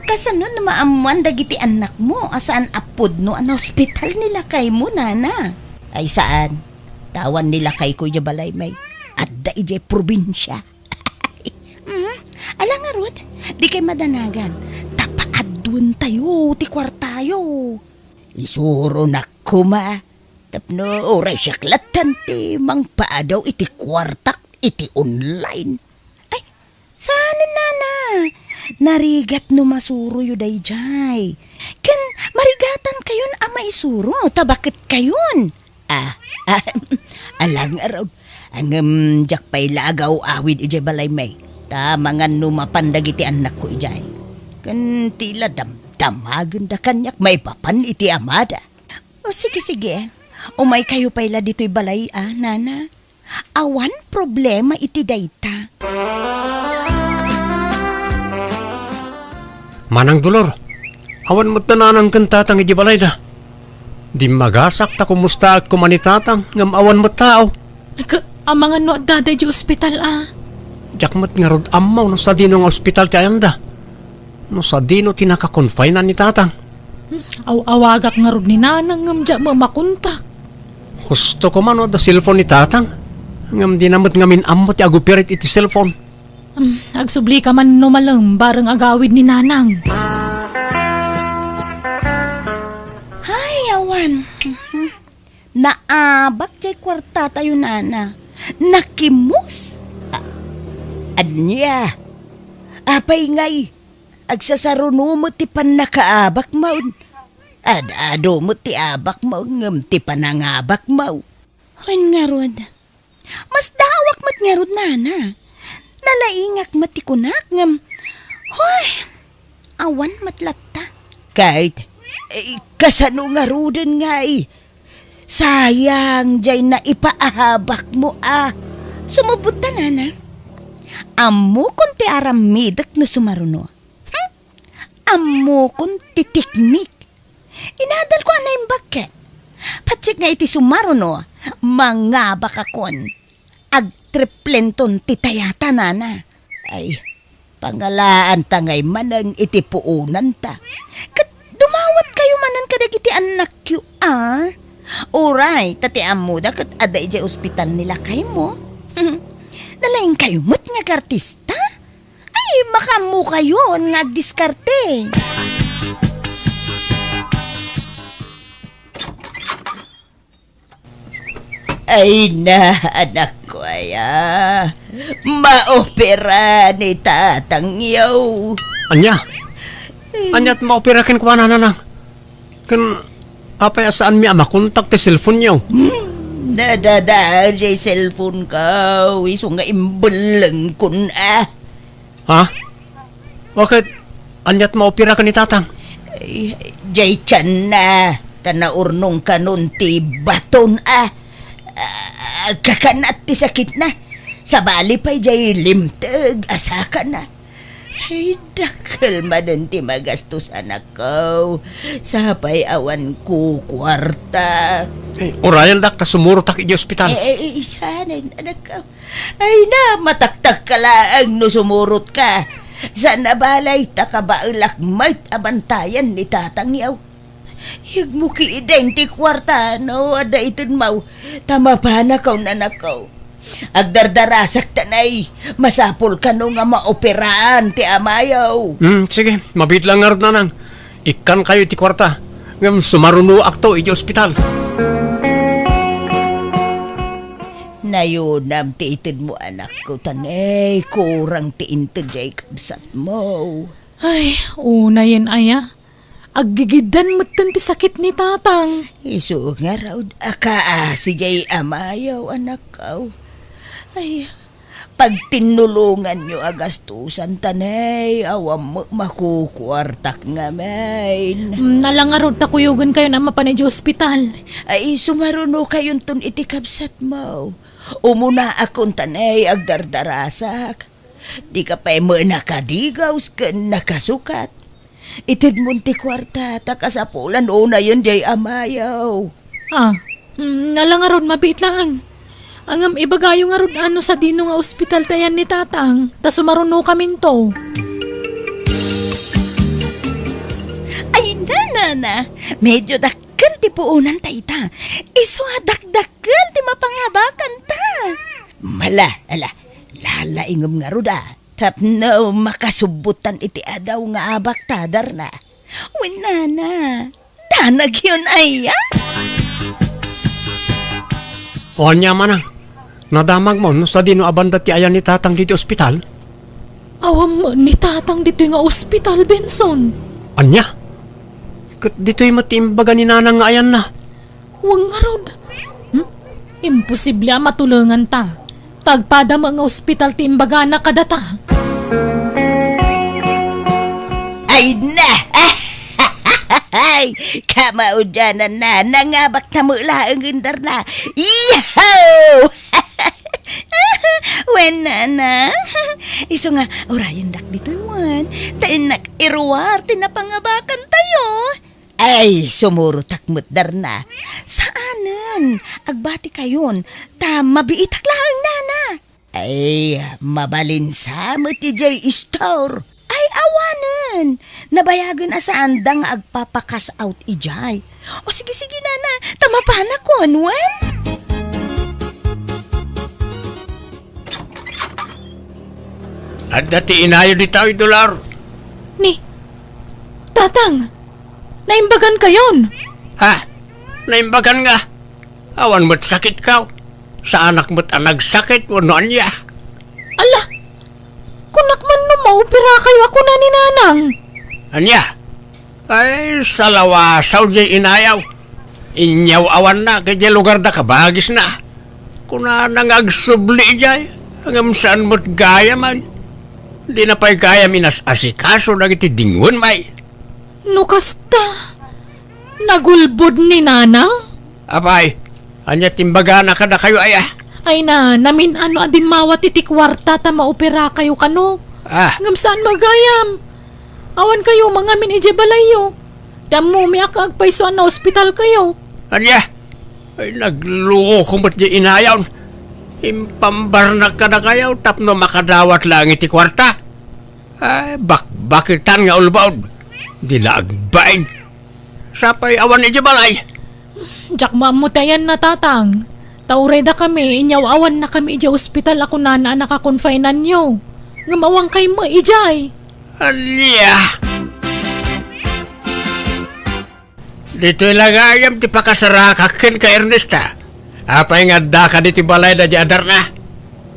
Kasano no maammoan dagiti annakmo a saan a pudno a naospital ni lakaymo, nana? Ay, saan. Tawan ni lakayko idiay balaymi. Adda idiay probinsia. Mhm. Ala ngarud, dikay madanagan. Ta paadduentayo ti kuartayo. Isuronak koma. Tapno uray siak latta ti mangpaadaw iti kuartak iti online. Ay, saanen, nana. Narigat no masuroyo daydiay. Ken marigatankayon a maisuro, ta baketkayon. Ah, ah, ala ngarud. Ngem diak pay la agaw-awid idiay balaymi. Ta mangan no mapan dagiti annakko idiay. Ken ti la damdamagenda kaniak maipapan iti amada. O, sige, sige. Umaykayo pay la ditoy balay, a, nana. Awan problema iti dayta. Manang Dolor, awan met da nanang ken tatang idiay balayda. Dimmagasak ta kumustaak koma ni tatang, ngem awan met tao. Ka-, amangan no adda daydiay ospital, a? Diak met ngarud ammo no sadino nga ospital ti ayanda. No sadino ti nakakonfinan ni tatang. Aw-awagak ngarud ni nanang ngem diak met makontak. Husto koma no adda cellphone ni tatang. Ngem dina met ngamin ammo ti agoperate iti cellphone. Hmm, agsublika man no malem bareng agawid ni nanang. Ay, awan. Naabak diay kuartatayo, nana. Nakimus. A-, ania? Apay ngay? Agsasaruno met ti pannakaabakmo. Ad-adu met ti abakmo ngem ti panangabakmo. Wen ngarud, masdaawak met ngarud, nana. Nalaingak met ti kunak ngem, hoy, awan met latta. Ket, eh, kasano ngaruden ngay? Sayang diay naipaabakmo a. Sumubot ta, nana. Ammokon ti aramidek no sumaruno. Hmm? Ammokon ti teknik. Inadalko a naimbag ket. Patsit nga iti sumaruno, mangabakakon. Agtriplenton ti tayata, nana. Ay, pangalaanta ngay manen iti puonanta. Ket dumawatkayo manen kadagiti annakyo, a? Uray, ta ti ammoda ket adda idiay ospital ni lakaymo. Nalaingkayo met nga agartista? Ay, makaammokayon nga agdiskarte. Ay na, anakko aya. Maopera ni tatangyo. Ania? Ania't maopera kenkuana, nanang? Ken apay a saanmi a makontak ti cellphone-yo? Hmm, nadadael diay cellphone-ko, isu nga imbellengkon a. Ha? Ket ania't maopera ken ni tatang? Ay, diay tianna, ta naurnong kanon ti baton a. Ah, kakanat ti sakitna. Sabali pay diay limteg a sakana. Ay, dakkel manen ti magastos, anakko. Sapay awan kukuarta. Eh, urayendak ta sumurotak idiay ospital. Eh, eh, saanen, anakko. Ay na, mataktakka laeng no sumurotka. Saan a balay ta kabaelak met a bantayan ni tatangyo. Yegmo ketdin ti kuarta no adda itedmo, ta mapanakaw, anakko. Agdardarasak ta nay, masapul kano nga maoperaan ti amayo. Hmm, sige, mabiit lang ngarud, nanang. Ikkankayo iti kuarta, ngem sumarunoakto iti ospital. Nayunam ti itedmo, anakko, ta nay kurang ti inted diay kabsatmo. Ay, unayen aya. Aggigiddan metten ti sakit ni tatang. Isu ngarud a kaasi diay amayo, anakko. Ay, pagtinnulonganyo a gastusan ta nay, awan met makukuartak ngamin. Mm, ala ngarud ta kuyogenkayon a mapan idiay ospital. Ay, sumarunokayonton iti kabsatmo. Umunaakon ta nay agdardarasak. Dika pay met nakadigaws ken nakasukat. Itedmon ti kuarta ta kasapulan unayen diay amayo. Ah, mm, ala ngarud, mabiit laeng. Ngem ibagayo ngarud a no sadino nga ospital ti ayan ni Tatang, ta sumarunokaminto. Ay, nanana, medyo dakkel ti puonan dayta. Isu a dakdakkel ti mapangabakanta. Ala, ala, lalaingem ngarud a. Tapno makasubbotan iti adaw nga abakta, Darna. Wen, nana, danagyon aya? O ania, manang? Nadamagmo no sadino a banda ti ayan ni Tatang ditoy ospital? Awan met ni Tatang ditoy nga ospital, Benson. Ania? Ket ditoy met ti imbaga ni Nanang nga ayanna? Wen ngarud. Hmm? Imposible a matulenganta. Ta agpada met nga ospital ti imbagana kadata. Ay na! Ay, kamaudiananna, nangabakta met laeng, Darna. Iyaw! Wen, nana. Isu nga, urayendak ditoy wen, ta innak iruar ti napangabakantayo. Ay, sumurotak met, Darna. Saanen, agbatikayon, ta mabiitak laeng, nana. Ay, mabalin sa met idiay store. Ay, awanen. Nabayagen a saanda nga agpapa-cash out idiay. O, sige, sige, nana. Ta mapanakon, wen? Adda ti inayo ditoy, Dolor. Ni, Tatang, naimbagankayon. Ha? Naimbagan nga? Awan met sakitko. Saanak met a nagsakit wenno ania. Ala, kunak man no maoperakayo a kuna ni Nanang. Ania? Ay, salawasaw diay inayaw. Inyaw-awannak idiay lugarda kabagisna. Kunana nga agsubli idiay, ngem saan met gayam. Dina pay gayam inas-asikaso dagiti dingoen, may. No kasta, nagulbod ni Nanang? Apay, ania ti imbagana kadakayo, aya? Ay na, namin-ano a dimmawat iti kuarta ta maoperakayo kano. Ah. Ngem saan met gayam. Awankayo mangamin idiay balayyo. Ti ammomi a agpayso a naospitalkayo. Ania? Ay, nagloko met diay inayon. Impambarnak kadakayo tapno makadawat laeng iti kuarta. Ay, bakbaketan nga ulbod. Di la agbain. Sapay awan idiay balay. Diak maammo ti ayanna, Tatang. Ta uray dakami, inyaw-awannakami idiay ospital a kunana a nakakonfinanyo. Ngem awankay met idiay. Ania? Ditoy la gayam ti pakasarakak kenka, Ernesta. Apay nga addaka ditoy balayda diay a Darna?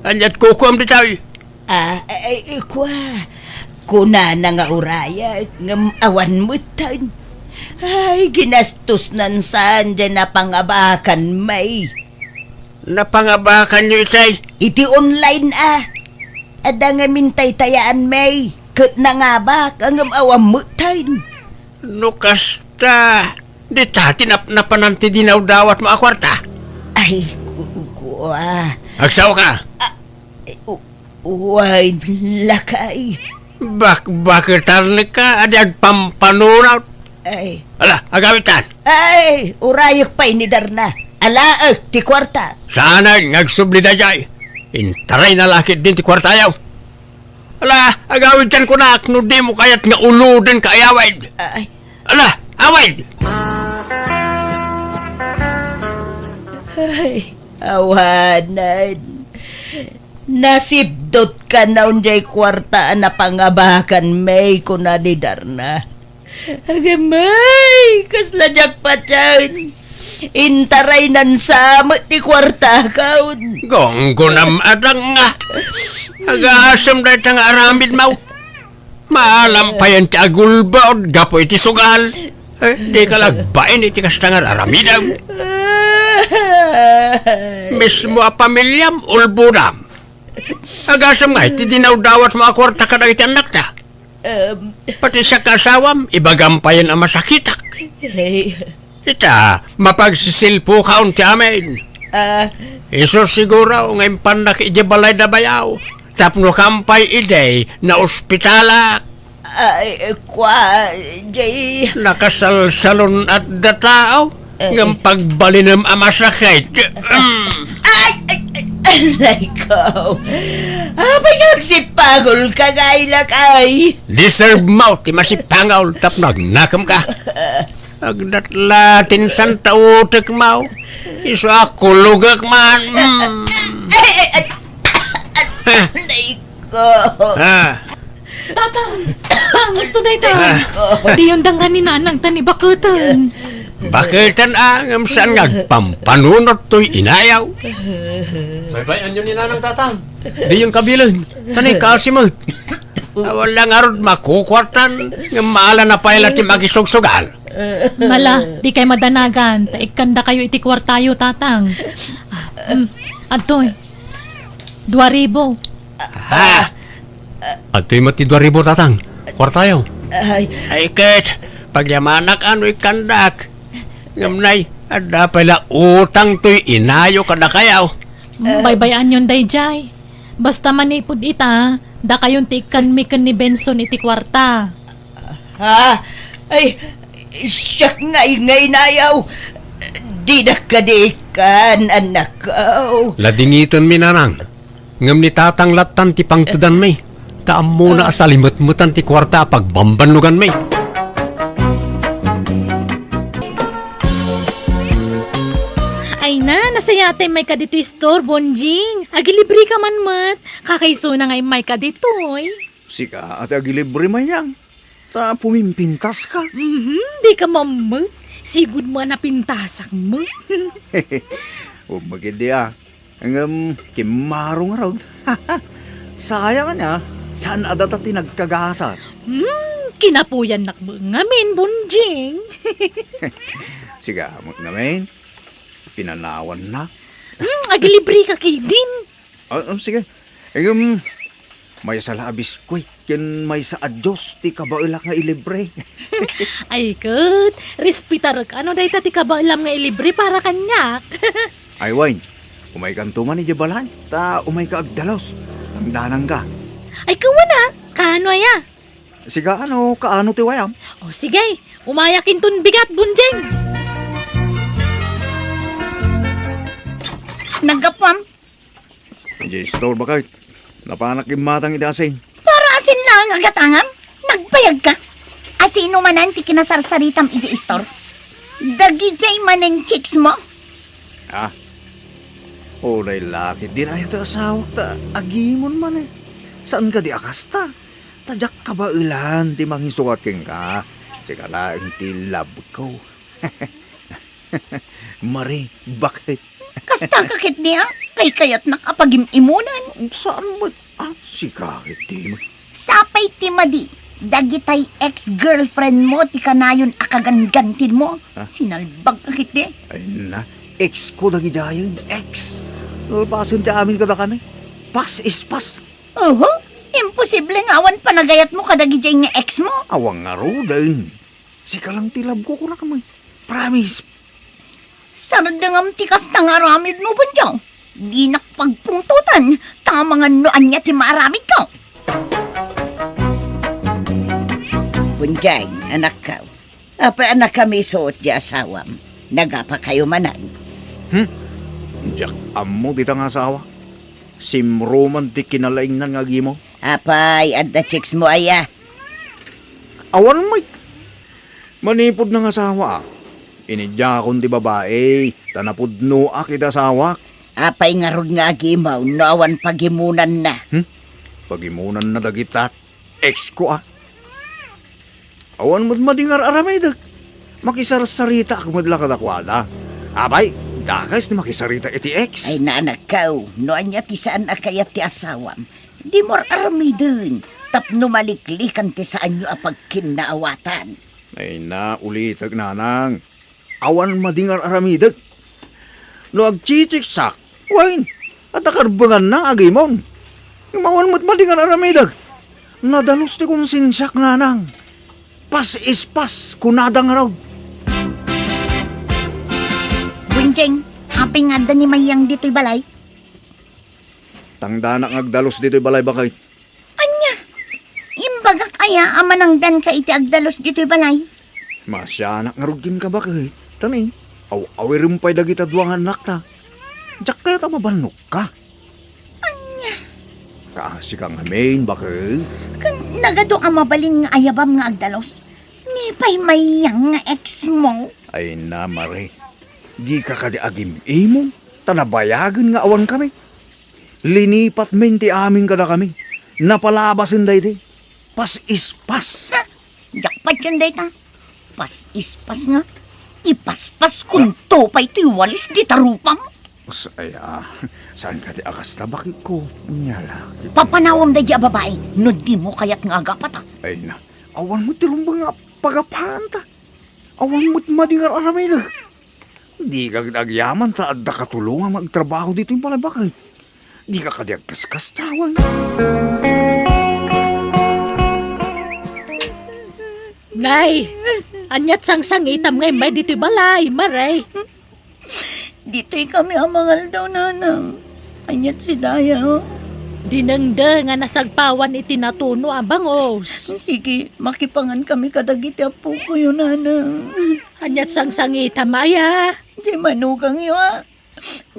Ania't kukuam ditoy? Ah, ay, ay, kua. Kunana nga urayek, ngem awan metten. Ay, ginastosnan saan diay napangabakan, may. Napangabakanyo itay? Iti online, a. Adda nga mintaytayaan, may. Ket nangabak, ngem awan metten. No kasta, dita ti nap-, napanan ti dinawdawatmo a kuarta? Ay, ku-, kua. Agsaoka? Ah, eh, u-, uway, lakay. Bakbaketanka, adi agpampanunot. Ay. Ala, agawidtan. Ay, urayek pay ni Darna. Alaek ti kuarta. Saanen nga agsubli daydiay. Intarayna la ketdin ti kuartayo. Ala, agawidtan kunak no dimo kayat nga uloden ka ayawid. Ay. Ala, awid! Ay, awanen. Nasipdot kanayon diay kuarta a napangabakan, may, kuna ni Darna. Agamay, kasla diak patien. Intaraynan sa met ti kuartakon. Gunggonam, adang nga. Agasem dayta nga aramidmo. Maalampayan ti agulbod gapu iti sugal. Eh, dika la agbain iti kasta nga aramidem. Mismo a pamiliam, ulbodam. Agasem ngay ti dinawdawatmo a kuarta kadagiti annakta. Em. Pati siak nga asawam, ibagam payen a masakitak. Ay. Ita, mapagsisilpukaon ti amin. Ah. Isu siguro nga impannak idiay balay da bayaw. Tapno kampay idi, naospitalak. Ay, kua, Jay. Nakasalsalon-at da tao, eh, ngem pagbalinem a masakit. Mm. Ay, ay, ay, ay, ko. Apay nga agsipangol ka, nga ilak, ay? Deserve mo ti masipangol tapno agnakem ka. Agdatla ti insantautek mo. Isu a kulogek man. Mm. Ay, ay, ay. Nay ko. Ah. Tatang! Ang gusto dayta. Ah. Diyon danggan ni Nanang ta ni baketen. Baketen a, ngem saan nga agpampanunot toy inayaw? Baybay-anyo ni Nanang, Tatang. Diyon kabilen. Tanay kasi mo. Awan lang arud makukuartan, ngem maala na pay la ti makisugsugal. Mala, di kay madanagan, ta ikkandakayo iti kuartayo, Tatang. Ah, mm, adtoy. Dua ribu. Ha? Adtoy met ti dua ribu, Tatang. Kuartayo. Ay. Ay, ket, pagyamanak a no ikkandak. Ngem nay, adda pay la utang toy inayo kadakayo. Mm, baybay-anyon daydiay. Basta manipud ita, dakayon ti ikkanmi ken ni Benson iti kuarta. Ha? Ay, siak nga, nga inayaw. Dinak kadi ikkan, anak ko. Ladingitenmi, Nanang. Ngem ni Tatang lattan ti pangtedanmi. Ta ammona a salimetmetan ti kuarta a pagbambannoganmi. Ay na, nasayatem mayka ditoy store, Bonjing. Agilibre ka man met. Kakaisuna nga immayka ditoy. Sika, ati agilibre, Mayang. Ta pumimpintaska. Mhm, di ka mammet. Sigud mo a napintasak mo. Ummagid di a. Ngem, kimmaro ngarud. Sayang ania, saan a data ti nagkagasat. Hmm, kinapuyannak met ngamin, Bonjing. Siga, met ngamin. Pinanawannak. Hmm, agilibre ka, kidin. Ah, ah, sige. Ngem, maysa la a biskuit ken maysa a juice ti kabaelak nga ilibre. Ay, ket, respetarek a no dayta ti kabaelam nga ilibre para kaniak. Ay, wen, umaykanto man idiay balay, ta umayka agdalus. Tangdanangka. Ay, kawana, kaano aya? Siga, ano, kaano ti wayam? O, sige, umayak inton bigat, Bonjing. Naggapuam, Idiay store, baket. Napanak immatang iti asin. Para asin laeng a gatangam? Nagbayag ka? Asino manen ti kinasarsaritam iti store? Dagidiay manen chicks mo? Ah. Unay la ket dinayo ti asawak ta agimon man, eh. Saan kadi a kasta? Ta diak kabaelan ti mangisukat kenka. Sika laeng ti love ko. Mari, baket. Kasta ka ketdi a, kaykayatnak a pagim-imunan. Saan met? Ah, sika ketdi met. Sapay ti madi, dagitay ex-girlfriend mo ti kanayon a kaganggantin mo. Ha? Sinalbag ka ketdi. Ay na, ex ko dagidiayen, ex. Nalpasen ti amin kadakami. Past is past. Oho, imposible nga awan panagayat mo kadagidiay nga ex mo. Awan ngaruden. Sika lang ti love ko, kunak met. Promise. Sardengam ti kasta nga aramid mo, Bonjing. Dinak pagpungtotan, ta amangan no ania ti maaramid ko. Bonjing, anakko. Apay a nakamisuot ti asawam? Nagapakayo manen? Hmm? Diak ammo dita nga asawa. Simro man ti kinalaingnan nga agimo. Apay, adda chicks mo aya? Awan met. Manipud nangasawaak, inidiakon ti babai, ta napudnoak iti asawak. Apay ngarud nga agimaw no awan pagimonanna? Hmm? Pagimonanna dagita ex ko, a? Awan met madi nga ar-aramidek. Makisarsaritaak met la kadakuada. Apay, dakes ti makisarita iti ex. Ay, nanakkaw, no ania ti saan a kayat ti asawam, dimo ar-aramiden tapno maliklikan ti saanyo a pagkinnaawatan. Ay na, ulitek, nanang. Awan madi nga ar-aramidek. No agchitsiksak, wen, adda karbenganna nga agimon. Ngem awan met madi nga ar-aramidek. Nadalus ti konsensiak, nanang. Pas-ispas, kunada ngarud. Bunjing, apay nga adda ni Mayang ditoy balay? Tangdanak nga agdalus ditoy balay, baket. Ania? Imbagak aya a manangdanka iti agdalus ditoy balay? Masianak ngarud kenka, baket. Tani, aw-awirem pay dagita dua nga annakta. Diak kayat a mabannogka. Ania? Kaasika ngamin, baket. Ken nagadu a mabalin nga ayabam nga agdalus. Ni pay Mayang nga ex mo? Ay na, Mare. Dika kadi agim-imon, ta nabayagen nga awan kami. Linipat men ti amin kadakami. Napalabasen daydi. Pas-ispas. Ha? Diak pay ken dayta. Pas-ispas nga. Ipaspas kunto pay ti walis dita rupam. Ay, ah, saan ka ti akasta, bakit ko? Nyala. Papanawam daydi a babai, no di mo kayat nga agapata. Ay na, awan mo ti rumbeng nga pagapanta. Awan mo ti madi nga aramidek. Di ka agyaman ta adda katulongam nga agtrabaho ditoy balay, baket. Di ka kadi agkaskastawan. Nay, aniat sangsangitam nga immay ditoy balay, Mare? Ditoy kami a mangaldaw, nanang. Aniat si Daya? Dinengdeng a nasagpawan iti natuno a bangus. Sige, makipangan kami kadagiti apokoyo, nanang. Aniat sangsangitam aya? Di manugangyo, a.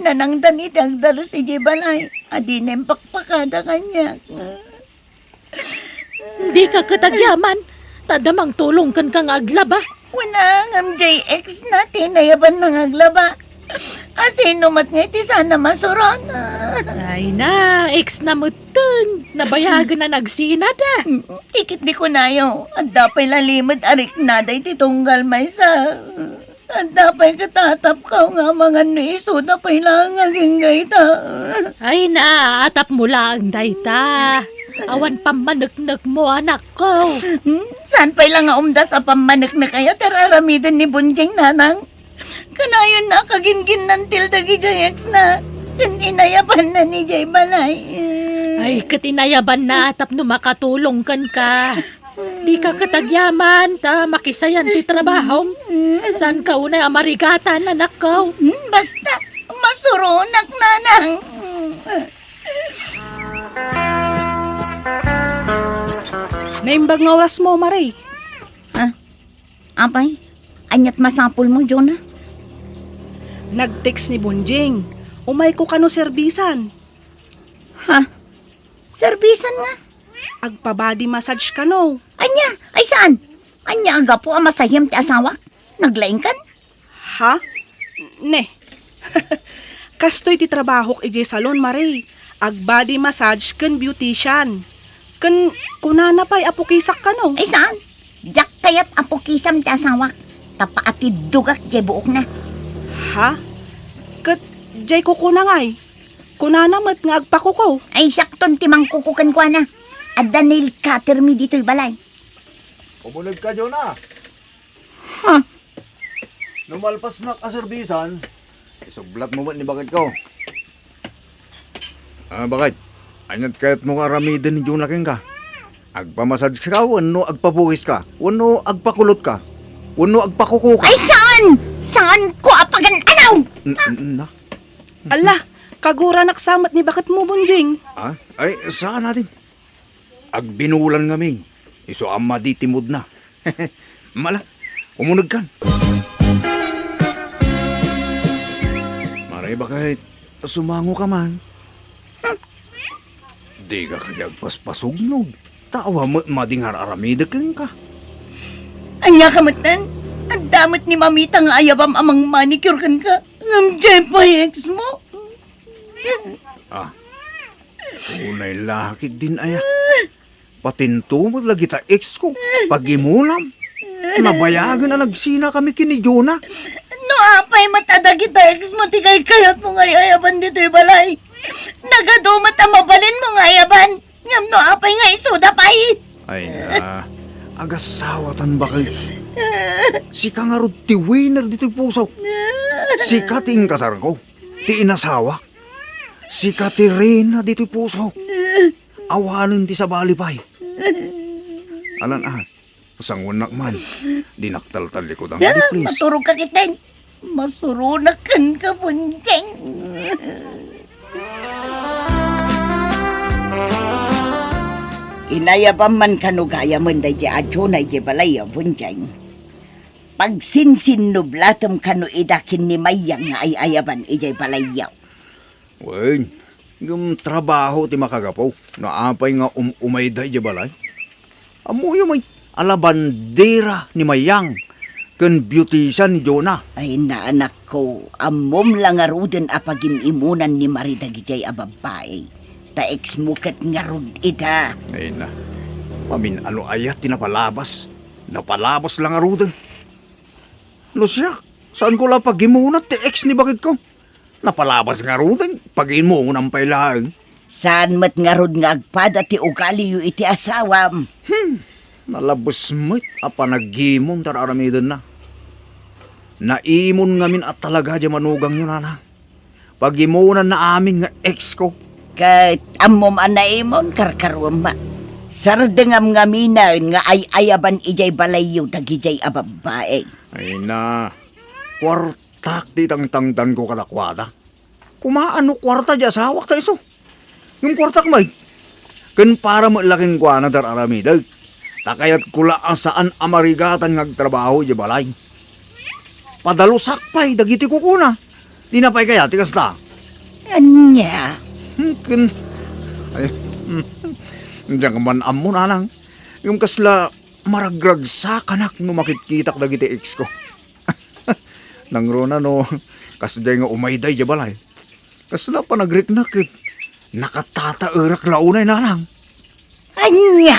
Nanangdan iti agdalus idiay balay. Adina impakpakada kaniak. Dika ket agyaman, ta adda mangtulong kenka nga aglaba. Wen a, ngem diay ex na ti inayabanna nga aglaba. A, sino met ngay ti saan a masuron? Ay na, ex na metten. Nabayagen a nagsinada. Ti ket di kunayo, adda pay la limed a riknada iti tunggal maysa. Adda pay ket atapkaw nga amangan no isuda pay laeng agingga ita. Ay na, atapmo laeng dayta. Awan pammaneknekmo, anakko. Hmm? Saan pay la nga umdas a pammaneknek aya ti ar-aramiden ni Bonjing, nanang? Kanayon a kaginginnantil dagidiay ex na ken inayabanna idiay balay. Ay, ket inayabanna tapno makatulong kenka. Dika ket agyaman ta makisayan ti trabahom. Saanka unay a marigatan, anakko. Hmm, basta, masuronak, nanang. Naimbag nga orasmo, Mare. Ah, apay, aniat masapulmo, Jonah? Nag-text ni Bonjing. Umayko kano serbisan. Ha? Serbisan nga? Agpa-body massage kano. Ania? Ay, saan? Ania a gapu a masayem ti asawak? Naglaingkan? Ha? Ne. Kastoy ti trabahok idiay salon, Mare. Ag-body massage ken beautician. Ken kunana pay a pukisak kano. Ay, saan? Diak kayat a pukisam ti asawak. Ta paatiddogak diay buokna. Ha? Ket diay kukuna ngay? Kunana met nga agpakuko. Ay, siakton ti mangkuko kenkuana. Adda nail cutter mi ditoy balay. Umuneg ka, Jonah. Ha? No malpasnak a serbisan, isublatmo met ni baketko. Ah, baket, aniat kayatmo nga aramiden ni Jonah kenka? Agpamassage ka wenno agpapukis ka? Wenno agpakulot ka? Wenno agpakuko ka? Ay, saan? Saanko a pagan-anaw? N-, n-, na? Ala, kaguranak sa met ni baketmo, Bonjing. Ah? Ay, saan natin? Agbinulan ngamin. Isu a madi ti moodna. Mala, umunegkan. Mare, baket, sumango ka man. Dika kadi agpaspasugnog. Ta awan met madi nga ar-aramidek kenka. Ania ka metten? Adda met ni mamita nga ayabam a mangmanicure kenka. Ngem diay pay ex mo? Ah, unay lakit din aya. Patinto met lagita ex ko. Pagimulam. Nabayagen a nagsina kami ken ni Jonah. No apay met a dagita ex mo ti kaykayat mo nga ayaban ditoy balay. Nagadu met a mabalin mo nga ayaban. Ngem no apay nga isuda pay. Ay na, agasawatan baket. Sika ngarud ti winner ditoy puso. Sika ti inkasarko, ti inasawak. Si Katerina ditoy pusok. Awanen ti sabali pay. Alan, ah, sanguannak man. Dinak taltallikudam, Ah, please. Maturog ka kiten. Masuronak kenka, Bunjeng. Inayabam man kano gayamen daydi adiona idiay balayyo, Bunjeng. Pagsinsinnublatem kano ida ken ni Mayang nga ay-ayaban idiay balayyo. Wen, ngem trabaho ti makagapu no apay nga um-umayda idiay balay. Ammoyo met a labandera ni Mayang ken beautician ni Jonah. Ay, naanakko, ammom la ngaruden a pagim-imonan ni Mari dagidiay a babbai. Ta ex mo ket ngarud ida. Ay na, mamin-ano aya ti napalabas. Napalabas la ngaruden. No siak, saanko la pagimona ti ex ni baketko. Napalabas ngaruden, pagimonan pay laeng. Saan met ngarud nga agpada ti ugaliyo iti asawam? Hmm, nalabes met a panagimon ti ar-aramidenna. Naimon ngamin a talaga diay manugangyo, nana. Pagimonanna amin nga ex ko. Ket ammom a naimon, karkaruem. Sardengam ngaminen nga ay-ayaban idiay balayyo dagidiay a babbai. Ay na, kuartak ti itangtangdanko kadakuada. Kumaano kuarta diay asawak ta isu. Ngem kuartak met. Ken para met la kenkuana ti ar-aramidek. Ta kayatko la a saan a marigatan nga agtrabaho idiay balay. Padalusak pay dagiti kukuna. Dina pay kayat ti kasta. Ania? Hmm, ken, ay, hmm, diak man ammo, nanang. Ngem kasla maragragsakanak no makitkitak dagiti ex ko. Nangruna no, kasdiay nga umayda idiay balay. Kasla panagriknak ket nakatataerak la unay, nanang. Ania?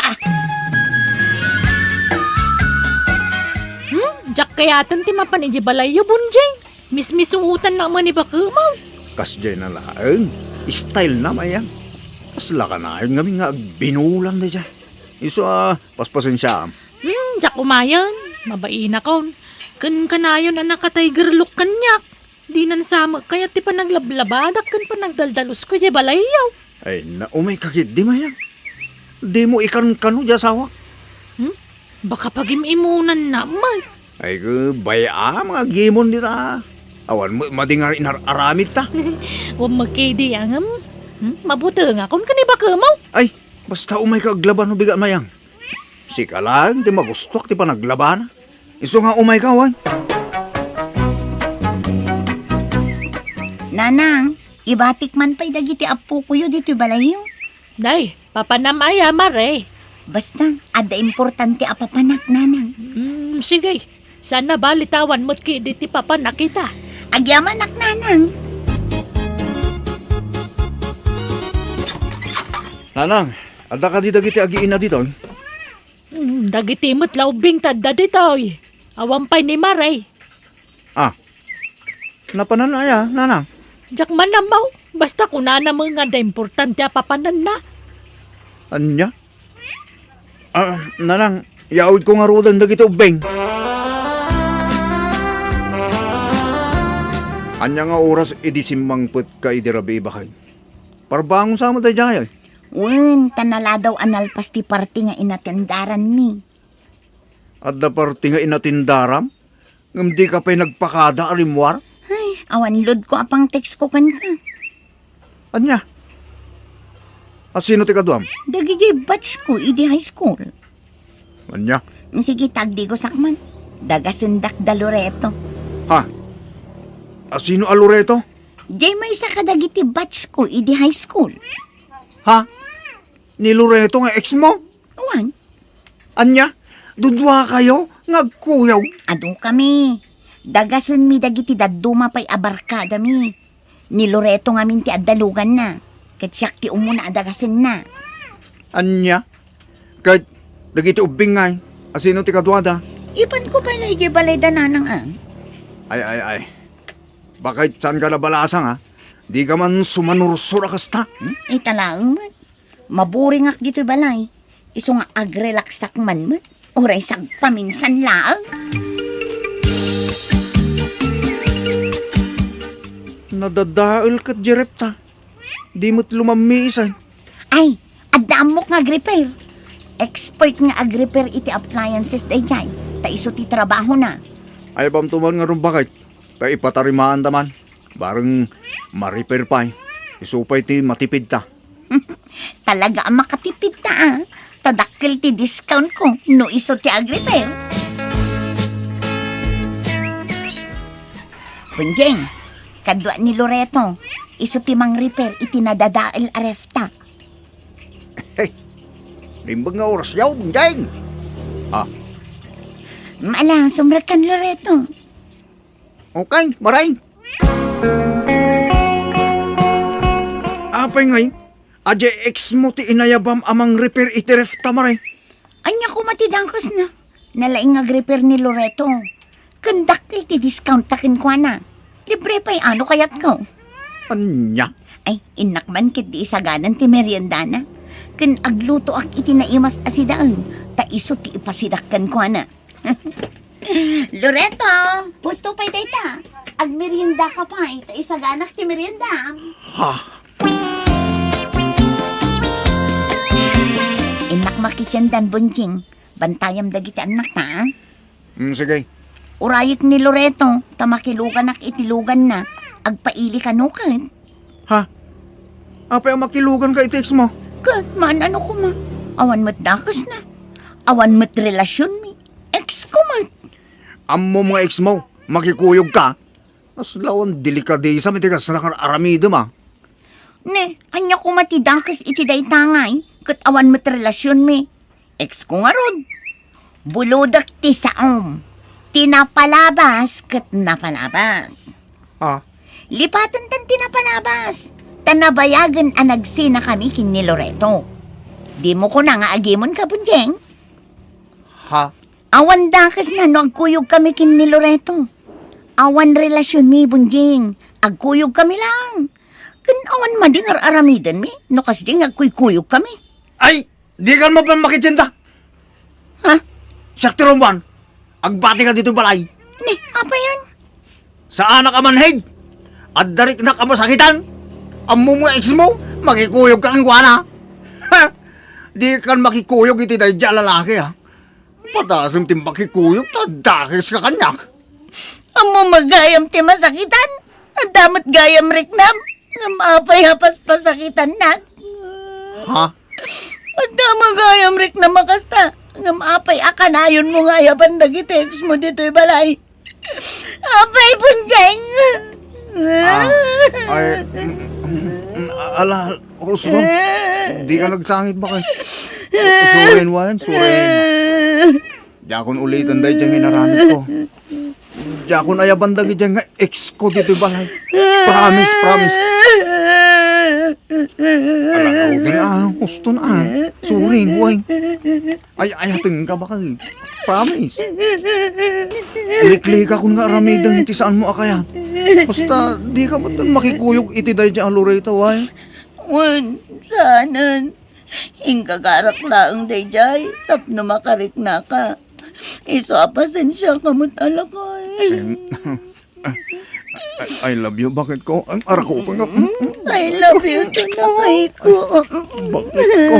Hmm, diak kayaten ti mapan idiay balayyo, Bunjeng. Mismisuotannak man ni bakemaw. Kasdiay na laeng. Style na, Mayang. Kasla kanayon ngamin nga agbinulan daydiay. Isu a, paspasensiaam. Hmm, diak umayen. Mabainakon. Ken kanayon a naka-tiger look kaniak. Dinan sa met kayat ti panaglablabadak ken panagdaldalusko idiay balayyo. Ay, na, umayka ketdi, Mayang. Dimo ikankano diay asawak. Hmm? Baka pagim-imonanna met. Ay, ke, bay-am nga agimon dita. Awan met madi nga inar-aramidta. Wen met ketdi, ngem. Hmm? Mabutengakon ken ni bakemaw. Ay, basta umayka aglaban no bigat, Mayang. Sika laeng ti magustuak ti panaglabana. Isu nga umayka, wen. Nanang, ibatik man pay dagiti appokoyo ditoy balayyo. Nay, papanam aya, Mare? Basta, adda importante a papanak, Nanang. Mm, sige. Saan a bali ta awan met ketdi ti papanak ita. Agyamanak, Nanang. Nanang, adda kadi dagiti agiinna ditoy? Hmm, dagiti met la ubbing ti adda ditoy. Awan pay ni Mare. Ah, napanan aya, Nanang? Diak man ammo. Basta kunana met nga adda importante a papananna. Ania? Ah, Nanang, yaawidko ngaruden dagiti ubbing. Ania nga oras idi simmangpetka idi rabii, baket? Parbangon sa met daydiay. Wen, ta naladaw a nalpas ti parte nga inatendaranmi. Adda parte nga inatendaram? Ngem dika pay nagpakada a rimmuar? Ay, awan loadko a pang-textko kenka. Ania? A sino ti kaduam? Dagiti batchko idi high school. Ania? Sige, tagdigosak man. Dagasendak da Loreto. Ha? A sino a Loreto? Diay maysa kadagiti batchko idi high school. Ha? Ni Loreto nga ex mo? Awan. Ania? Duduakayo nga agkuyog? Adu kami. Dagasenmi dagiti dadduma pay a barkadami. Ni Loreto ngamin ti addaluganna, ket siak ti umuna a dagasenna. Ania? Ket dagiti ubbing ngay, a sino ti kaduada? Ipanko pay la idiay balayda, Nanang, a. Ay, ay, ay. Baket saanka nabalasang, a? Dika man sumanursor a kasta? Hmm? Ita laeng met. Maburingak ditoy balay. Isu nga agrelaxak man met. Uray sagpaminsan laeng. Nadadael ket di repta. Di met lumammiis, ay. Ay, adda ammok nga agrepair. Expert nga agrepair iti appliances daydiay, ta isu ti trabahona. Ay, bamto man ngarud, bakit? Ta ipatarimaanta man. Bareng ma-repair pay. Isu pay ti matipidta. Talaga a makatipidta, a. Ta dakkel ti discount ko no isu ti agrepair. Bonjing, kadua ni Loreto, isu ti mangrepair iti nadadael a refta. Hey, naimbag nga oras yaw, Bonjing. Ah. Mala, sumrekkan, Loreto. Okay, maray. Apay ngay, a diay ex mo ti inayabam a mangrepair iti refta, maray? Ania koma ti dakesna? Nalaing nga agrepair ni Loreto. Ken dakkel ti discount ta kenkuana. Libre pay, ano kayatko? Ania? Ay, innak man ket di isaganan ti meriendana. Ken aglutoak iti naimas a sidaen, ta isu ti ipasidak kenkuana. Loreto, pusto pay dayta. Agmeriendaka pay, ta isaganak ti meriendam. Ha? Innak makitiendan, Bonjing. Bantayam dagiti annakta, a? Mm, sige. Urayek ni Loreto, ta makiluganak iti luganna. Agpaili kano ket. Ha? Apay a makiluganka iti ex mo? Ket, maan-ano koma? Awan met dakesna. Awan met relasionmi. Ex ko met. Ammom nga ex mo, makikuyogka? Aslawan delikadesam iti kasla nga aramidem, a. Ne, ania koma ti dakes iti dayta ngay, ket awan met relasionmi. Ex ko ngarud. Bulodek ti saom. Ti napalabas ket napalabas. Ah. Lipatentan ti napalabas. Ta nabayagen a nagsinakami ken ni Loreto. Dimo kuna nga agimonka, Bonjing? Ha? Awan dakesna no agkuyogkami ken ni Loreto. Awan relasionmi, Bonjing. Agkuyogkami lang. Ken awan madi nga ar-aramidenmi no kasdi nga agkuykuyogkami. Ay, dikan mapan makitienda. Ha? Siak ti rummuar. Agbatika ditoy balay. Ne, apayan? Saanak a manhid. Adda riknak a masakitan. Ammom nga ex mo, makikuyogka kenkuana. Ha? Dikan makikuyog iti daydiay a lalaki, a. Padasem ti makikuyog ta dakeska kaniak. Ammom gayam ti masakitan. Adda met gayam riknam. Ngem apay a paspasakitannak? Ha? Adda met gayam riknam a kasta. Ngem apay a kanayonmo nga ayaban dagiti ex mo ditoy balay? Apay, Bonjing! Ah, ay, mm, mm, mm, ala, Rosebud, dika nagsangit ba kay? Suren, Juan, suren. Diakon uliten daydiay nga inaramidko. Diakon ayaban dagiti nga ex ko ditoy balay. Promise, promise. Alagawden, a, huston, a. Suren, Juan. Ay, ayatenka ba kay? Promise. Liklikakon nga aramiden ti saanmo a kayat. Basta, dika met makikuyog iti daydiay a Loreto, ay. Wen, saanen. Inggagarak laeng daydiay tapno makariknaka. Isu a pasensiaka met a lakay. Sen-, I, I love you, bakit ko? Ang arako pa nga. I love you too, lakay ko. Bakit ko?